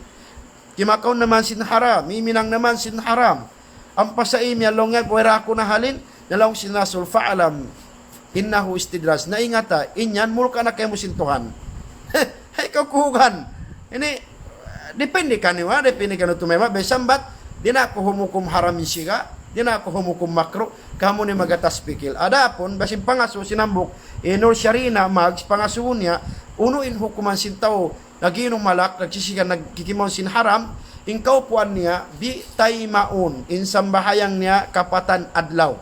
Kimakaun naman sin haram, miminang naman sin haram. Ampa sa imiyan laung niya, way da aku nahalin, na laung sin Rasul, فاعلم أنه استدراج. Na ingata, in yan, mulka' na kaymu sin Tuhan. Hay kaw kuhugan. Ini, depende kaniyu, ha? Depende kaniyu tumayma', biya' sambat, di' na aku humukum haram in siga, di' na aku humukum makruh, kamu ini magatas pikil. Adapun, biya' sin pangasubu sin hambuuk, inul sharina, mag, pangasubu niya, unu in hukuman sin tau, nag-iinum alak, nagsisiga, nagkikimaun sin haram, in kaupuan niya, di' taymaun, in sambahayang niya, kapatan adlaw.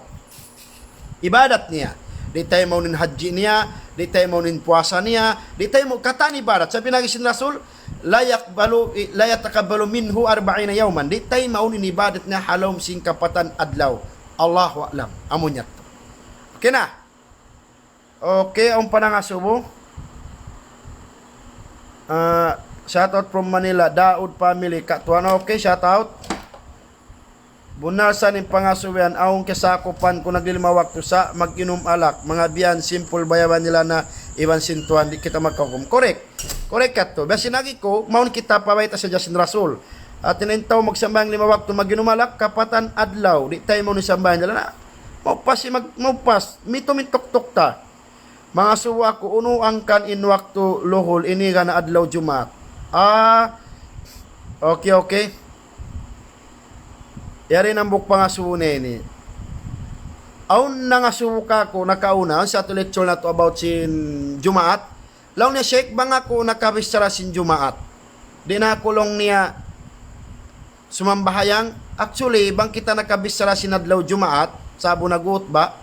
Ibadat niya. Di' taymaun in hajji niya, di' taymaun in puasa niya, di' taymaun katan ibadat. Sabab laung sin Rasul, لا يقبل، لا يتقبل منه أربعين يوما. Di' taymaun in ibadat niya ha lawm sin kapatan adlaw. Allahu a'lam. Amu niya tu. Okay na. Okay, awn pa nangasubu. Ah, shout out from Manila, Daud family, Katuan. Okay, shout out. Bunnal sa in pangasubu yan, awn kasakupan ku naglilima waktu sa' mag-inum alak, manga biya' yan, simple bayawan nila na iban sin Tuhan, di' kita makahukum. Correct. Correct katu'. Biya' sin agi ku, mawn kita pa bayta' sadja sin Rasul. Hati niya in tau magsambahayang lima waktu, mag-inum alak, kapatan adlaw, di' taymaun in sambahayang nila na. Maupas, mag-, maupas, mitu' in tuktuk ta. Mangasubu aku, unu hangkan in waktu luhul ini gana adlaw Jumaat. Ah, okay, okay. Yari in hambuuk pangasubu niya ini. Awn nangasubu kaku' nakauna, sa tu lecture natu' about sin Jumaat. Laung niya, "Sheikh, bang aku nakabichara sin Jumaat, di' na aku laung niya sumambahayang." Actually, bang kita nakabichara sin adlaw Jumaat, sa'bu naghutba,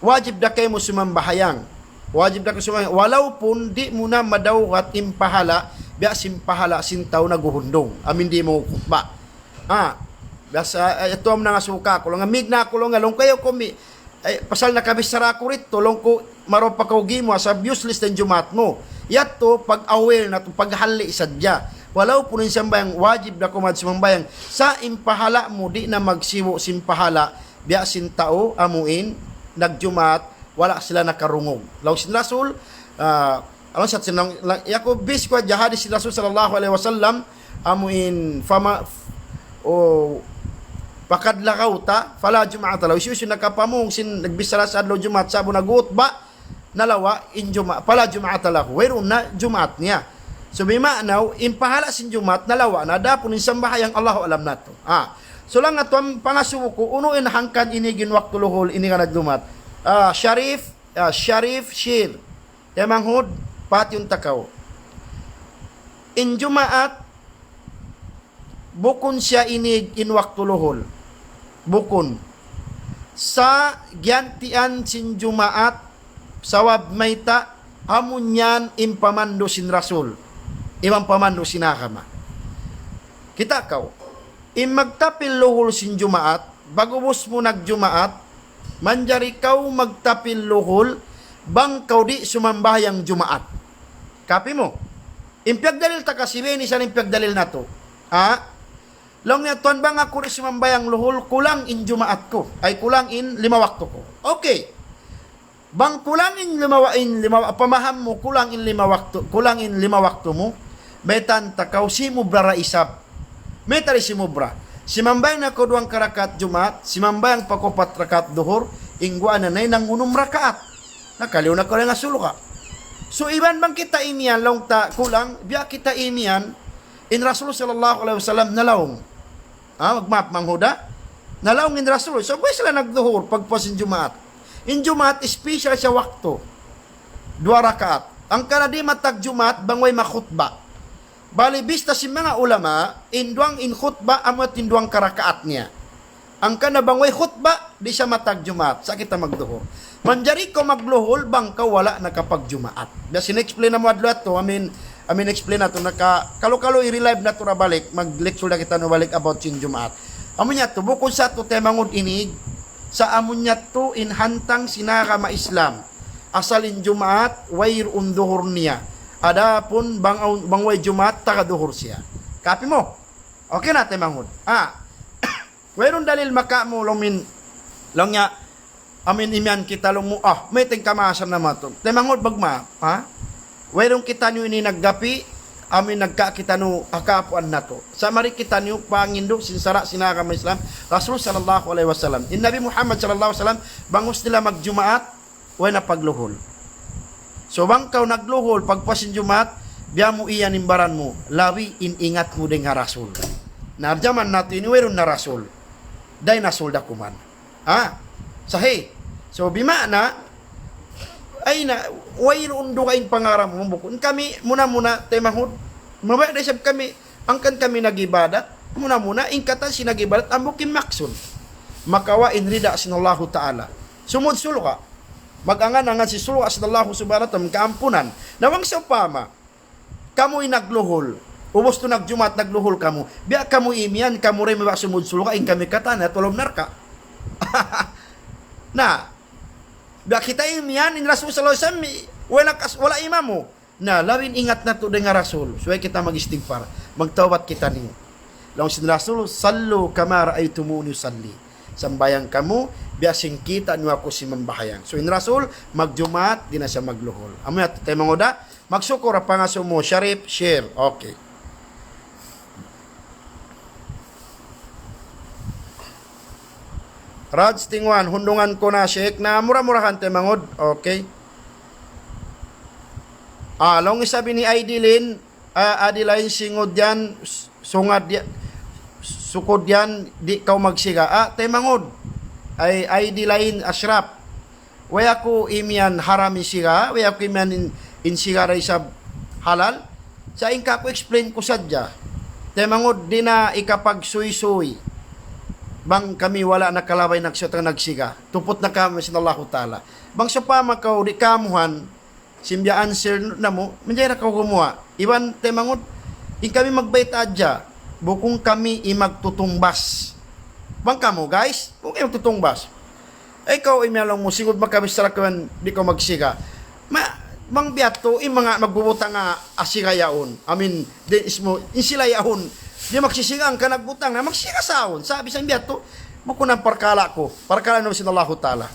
wajib da kaymu sumambahayang. Wajib da kaymu sumambahayang. Walaupun di' mu na madawhat in pahala', biya' sin pahala' sin tau naghuhundung. Amu in di' mu khutba. Ah, biya' sa, eh, yadtu amu in nangasubu kaku'. Laung, amig na aku, laung, laung kayu kumi. Ay, pasal nakabichara aku didtu, laung ku, marayaw pa kaw gimuwa', sabab useless na in Jumaat mu. Yadtu, pag-aware natu', paghali sadja. Walaupun in sambahayang, wajib da kaw magsumambahayang. Sa' in pahala' mu, di' na magsibu' sin pahala', biya' sin tau, amu in, nagjumaat, wala' sila nakarungug. Laung sin Rasul, ah, Alam sa' sin lang, lang, ya ku bis ku hadja hadis sin Rasul sallallahu alayhi wasallam, amu in fama, o, فقد لغوت فلا جمعة له. Hisiyu-siyu nakapamung sin nagbichara sa adlaw Jumaat sa'bu naghutba, nalawa' in Jumaat, فلا جمعة له. Wayruun na Jumaat niya. So, bima'na, in pahala' sin Jumaat, nalawa' na, adapun in sambahayang Allahu a'lam natu'. Ah. So, laung natu' in pangasubu ku, unu in hangkan ini gin waktu luhul, ini gana Jumaat. Ah, Sharif, ah, Sharif Shir. Taymanghud, patihun ta kaw. In Jumaat, bukun siya inig in waktu luhul. Bukun. Sa' giyantian sin Jumaat, sabab mayta', amu yan in pamandu' sin Rasul. Iban pamandu' sin agama. Kita' kaw. In magtapil luhul sin Jumaat, pag'ubus mu nagjumaat, manjari kaw magtapil luhul, bang kaw di' sumambahayang Jumaat. Kapi mu? In piyagdalil ta kasi, bini sa in piyagdalil natu'. Ha? Laung niya, "Tuwan, bang aku di' sumambahayang luhul, kulang in Jumaat ku. Ay, kulang in lima waktu ku." Okay. Bang kulang in lima wa-, in lima wa-, pamaham mu, kulang in lima waktu, kulang in lima waktu mu, baytaan ta kaw simubra da isab. Mayta' di' simubra? Simambahayang na kaw duwang karakaat Jumaat, simambahayang pa kaw upat rakaat Duhur, in guwa' na nahinang unum rakaat. Nakaliyu na kaw dayn ha surga'. So, iban bang kita imiyan, laung ta kulang, biya' kita imiyan, in Rasul sallallahu alayhi wasallam nalaung. Ah, magmaap manghuda. Nalaung in Rasul. So, way sila nagduhur pagpuas sin Jumaat. In Jumaat, special siya waktu. Duwa rakaat. Hangkan na di' matag Jumaat, bang way makhutba. Bali, bista sin manga ulama, in duwang in khutba, amu in duwang karakaat niya. Hangkan na bang way khutba, di' siya matag Jumaat. Sa' kita magduhur. Manjari kaw magluhul, bang kaw wala' nakapagjumaat. Biya' sin explain namu' adlaw yadtu, I mean, I mean, explain natu', naka, kalu-kalu i-relive natu' ra balik, mag-lecture na kita nu balik about sin Jumaat. Amu niya tu, bukun sa tu taymanghud inig, sa' amu niya tu in hantang sin agama Islam. Asal in Jumaat, wayruun duhur niya. Adapun bang, bang way Jumaat, taga duhur siya. Kapi mu? Okay na, taymanghud. Ah. Wayruun dalil maka mu laung min, laung niya, Amin imiyan kita laung mu, ah, mayta' in kamaasan na matu. Taymanghud bang ma, ha? Wayruun kitaniyu ini naggapi', amin nagka kitaniyu ha kaapuan natu'. Sa' mari kitaniyu pangindu' sin sara' sin agama Islam, Rasul sallallahu alayhi wasallam. In Nabi Muhammad sallallahu alayhi wasallam, bang ubus nila magjumaat, way na pagluhul. So, bang kaw nagluhul, pagpuas sin Jumaat, biya' mu iyan in baran mu, labi in ingat mu dayn ha Rasul. Na jaman natu' ini, wayruun na Rasul. Dinosaur da kuman. Ha? Sahih. So, bima'na, ay na, wayruun dugaing pangaram mu bukun. Kami, muna-muna, taymanghud, mabaya' da isab kami, hangkan kami nag-ibadat, muna-muna, in katan sin nag-ibadat, hambuuk in maksud. Makawa' in rida sin Allahu Ta'ala. Sumud surga'. Mag-angan-angan sin surga' sin Allahu Subhanahu wa Ta'ala, kaampunan. Na bang sawpama, kamu in nagluhul. Ubus tuud nagjumaat, nagluhul kamu. Biya' kamu imiyan, kamu da in mabaya' sumud surga', in kami katan, ha lawm narka'. Na, biya' kita imiyan, in Rasul sallallahu alayhi wasallam, wala' kas-, wala' imamu. Na, labi in ingat natu' dayn ha Rasul. Subay kita mag-istighfar. Magtawbat kitaniyu. Laung sin Rasul, "صلوا كما رأيتموني أصلي." Sambahayang kamu, biya' sin kita' niyu aku simambahayang. So, in Rasul, magjumaat, di' na siya magluhul. Amu yadtu, taymanghud, ha? Magsukul, pangasubu mu, Sharif, share. Okay. Raj Tingwan, hundungan ku na, Sheikh, na mura-murahan, taymanghud. Okay. Ah, laung isab ini Aidilin, ah, Adeline, singud yan, s-, sungad ya-, sukud yan, di' kaw magsiga. Ah, taymanghud. Ay, Aidilin Ashraf. Way aku imiyan haram in siga, way aku imiyan in, in siga da isab halal. Sa' in kaku' explain ku sadja. Taymanghud, di' na ikapagsuysuy. Bang kami wala' nakalabay nagsuta nagsiga. Tuput na kami sin Allahu Ta'ala. Bang sawpama kaw di' kaamuhan, sin biya' answer namu', manjari da kaw gumuwa'. Iban taymanghud, in kami magbayta' hadja, bukun kami in magtutungbas. Bang kamu, guys, bukun kamu magtutungbas. Ay, kaw, imiyan laung mu, singud makabichara kaw, di' kaw magsiga. Ma, bang biya' tu, in manga magbubutang ha siga yaun. I mean, di' ismu, in sila yaun. Di' magsisiga, hangkan nagbutang na, magsiga sa yaun. Sa' bisan biya' tu, bukun na parkala' ku. Parkala' na sin Allahu Ta'ala.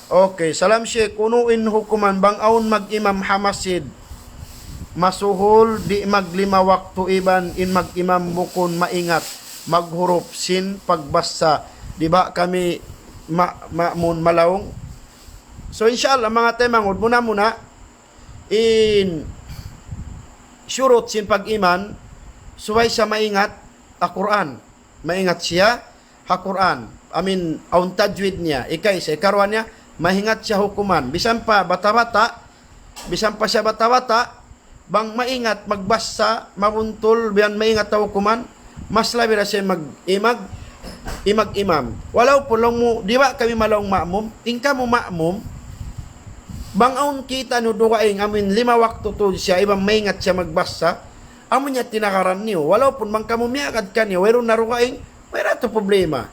Okay, salam Sheikh, unu in hukuman bang awn mag-imam ha masjid. Masuhul di' maglima waktu iban in mag-imam bukun maingat maghurup sin pagbassa. Di' ba kami ma-, ma'mun malaung? So, insha Allah, manga taymanghud, muna-muna, in shurut sin pag-imam, subay siya maingat ha Qur'an. Maingat siya ha Qur'an. I mean, awn tajwid niya. Ikaisa, ikaruwa niya, maingat siya hukuman. Bisan pa bata'-bata', bisan pa siya bata'-bata', bang maingat magbassa, mabuntul, biya' maingat ha hukuman, mas labi da siya mag-, imag-, imag-imam. Walaupun laung mu, di' ba kami malaung ma'mum, in kamu ma'mum, bang awn kita' niyu dugaing, amu in lima waktu tuud siya, iban maingat siya magbassa, amu niya tinakaran niyu. Walaupun bang kamu miyagad kaniya, wayruun na dugaing, way da tu problema.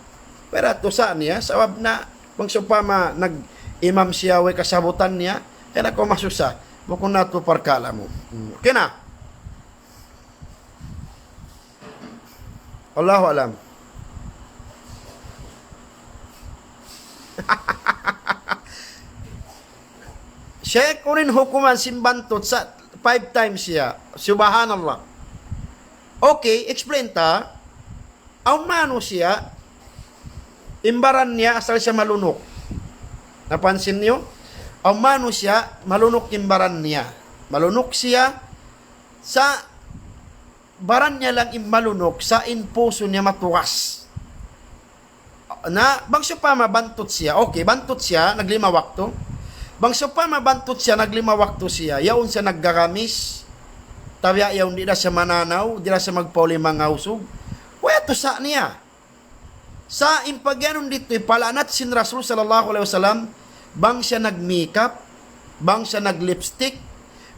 Way da tu sa' niya, sabab na, bang sawpama nag-imam siya, way kasabutan niya, kaya na kaw masusa, bukun na tu parkala' mu. Hmm. Okay na? Allahu alam. Sheikh, unu in hukuman sin bantut sa' five times siya. Subhanallah. Okay, explain ta. Awn manusiya', in baran niya asal siya malunuk. Napansin niyu? Awn manusiya', malunuk in baran niya. Malunuk siya, sa' baran niya lang in malunuk, sa' in pusu' niya matugas. Na, bang sawpama bantut siya, okay, bantut siya, naglima waktu. Bang sawpama bantut siya, naglima waktu siya, yaun siya naggagamis, tabiya' yaun di' da siya mananaw, di' da siya magpauli manga usug. Way da tu sa' niya. Sa' in pagiyanun didtu, ipala'nat sin Rasul sallallahu alayhi wasallam, bang siya nag-makeup, bang siya nag-lipstick,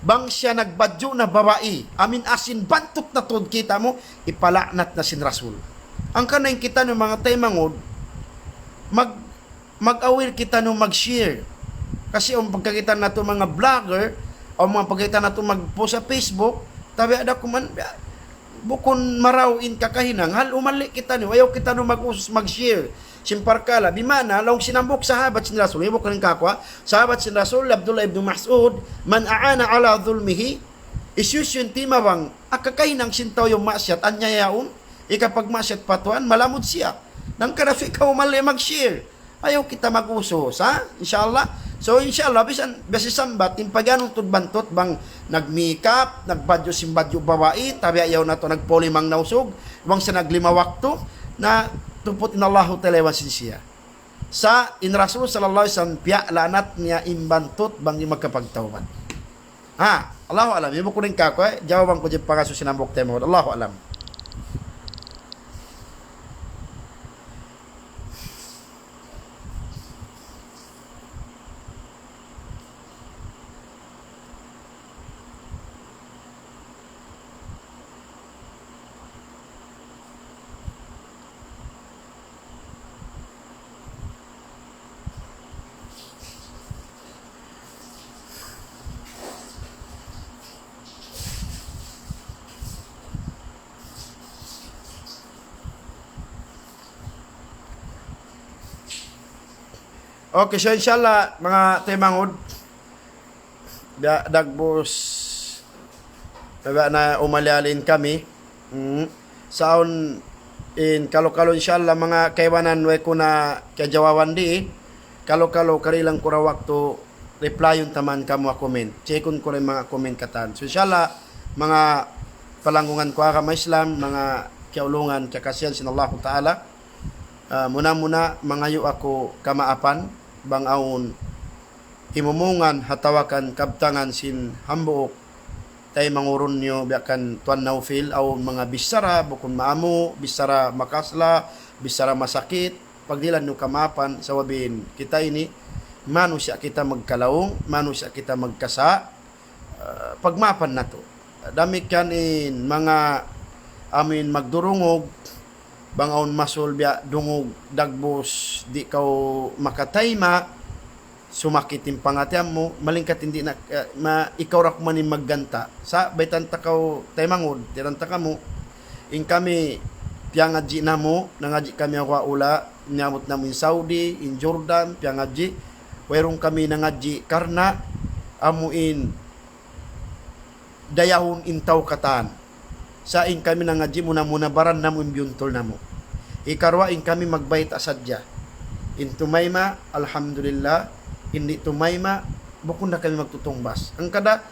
bang siya nagbadju' na babai, amin asin bantut na tuud kita' mu, ipala'nat na sin Rasul. Hangkan na in kitaniyu manga taymanghud, mag-, mag-aware kitaniyu mag-share. Kasi in pagkakita' natu' manga vlogger, o manga pagkakita' natu' mag-post ha Facebook, tabiya' da kuman, biya', Bukun marayaw in kakahinang, hal umali kita ni, ayaw kita nu mag-us-, mag-share sin parkala'. Bima'na, laung sin hambuuk sahabat sin Rasul, ibu kaning kakwa, sahabat sin Rasul, Abdullah ibn Mas'ud, "Man a'ana ala dhulmihi," hisiyu-siyu in timabang ha kakahinang sin tau yaun maksiyat, anyayaun, hikapagmaksiyat pa Tuhan, malamud siya. Hangkan da ikaw umali mag-share. Ayaw kita mag-usus, ha? Insya Allah. So, insya Allah, bisan, bisan sambat, in pag-anu tuud bantut, bang nag-makeup, nagbadju' sin badju' babai, tabi' ayaw na tuud nagpulimang na usug, bang sa naglima waktu, na tuput in Allahu Ta'ala iban sin siya. Sa' in Rasul sallallahu alayhi wasallam, piyaglanat niya in bantut, bang di' makapagtawbat. Ha, Allahu alam. Ibu kaning kakwa, eh. Jawaban ku di' pangasubu sin hambuuk taymanghud. Allahu alam. Okay, so insya Allah, manga taymanghud, da-, dagbus, taga na umali-ali in kami. Mm. Sa' awn in kalu-kalu, insya Allah, manga kaibanan, way ku na kiyajawaban di, kalu-kalu, karihilan ku ra waktu, reply-un ta man kamu ha comment. Check-un ku ra in manga comment katan. So, insya Allah, manga palanggungan ku ha agama Islam, manga kiyaulungan, kiyakasihan sin Allahu Ta'ala, ah, muna-muna, mangayu' aku kamaapan, bang awn himumungan atawa kan kabtangan sin hambuuk taymanghud niyu biya' kan Tuan Naufil, awn manga bichara bukun maamu, bichara makasla, bichara masakit, pagdihilan niyu kamaapan, sabab in kita ini, manusiya' kita magkalaung, manusiya' kita magkasa', ah, pagmaapan natu'. Damikkiyan in manga amu in magdurungug, bang awn masul biya' dungug dagbus, di' kaw makatayma', sumakit in pangatayan mu, malingkat in di' na, eh, ma-, ikaw ra kuman in magganta'. Sa' baytaan ta kaw taymanghud, tiyaran ta kamu, in kami piyangadji' namu', nangadji' kami ha hula', niyabut namu' in Saudi, in Jordan, piyangadji', wayruun kami nangadji' karna' amu in dayahun in tau katan. Sa' in kami nangadji' muna-muna baran namu' in biyuntul namu'. Hikaruwa in kami magbayta' sadja. In tumayma', alhamdulillah. In di' tumayma', bukun na kami magtutungbas. Hangkan da,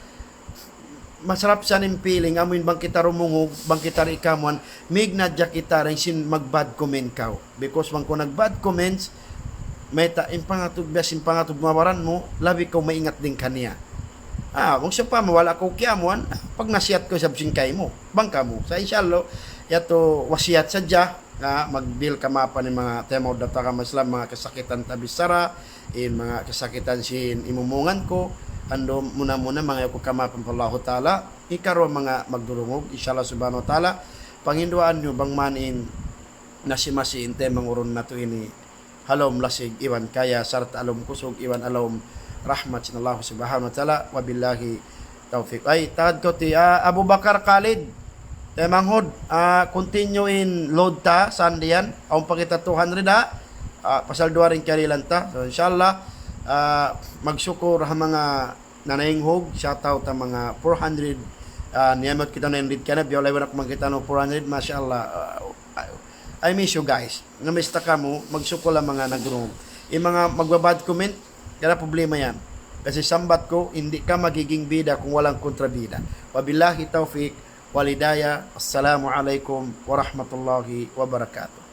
masarap sa in feeling, amu in bang kita rumungug, bang kita di' kamuan, mig na hadja kita dayn sin mag-bad comment kaw. Because bang kaw nag-bad comments, mayta' in pangatud, biya' sin pangatud mu ha baran mu, labi kaw maingat dayn kaniya. Ah, bang sawpama wala' kaw kiyamuan, pagnasihat kaw isab sin kaymu. Bang kamu. Sa' insya Allah, yadtu wasiyat sadja, ah, magdihil kamaapan in manga taymanghud natu' ha agama Islam, manga kasakitan ta bichara, in manga kasakitan sin imumungan ku, andu' muna-muna mangayu' aku kamaapan pa Allahu Ta'ala, hikaruwa manga magdurungug, insya Allah subhanahu wa ta'ala, panghinduan niyu bang man in masi-masi in taymanghud natu' ini ha lawm lasig iban kaya sarta' ha lawm kusug iban ha lawm rahmat sin Allah subhanahu wa ta'ala. Wabillahi tawfiq. Ay, tagad kaw ti, ah, Abu Bakar Khalid. Taymanghud, ah, continue in load ta, Sunday yan. Awn pa kita two hundred, ah. Ah, pasal duwa ra in kiyarihilan ta. So, insya Allah, ah, magsukul ha manga nanayinghug, shout out ha manga four hundred, ah, niyamot kita nine hundred kaniya, biya' wala' na kuman kita no four hundred, masha Allah, ah, I, I miss you guys. Na-miss ta kamu, magsukul ha manga nagdurungug. In manga magba-bad comment, wala' problema yan. Kasi sambat ku, hindi ka magiging bida kung walang kontrabida. Wabillahi tawfiq, wal hidayah. Assalamu alaykum warahmatullahi wabarakatuh.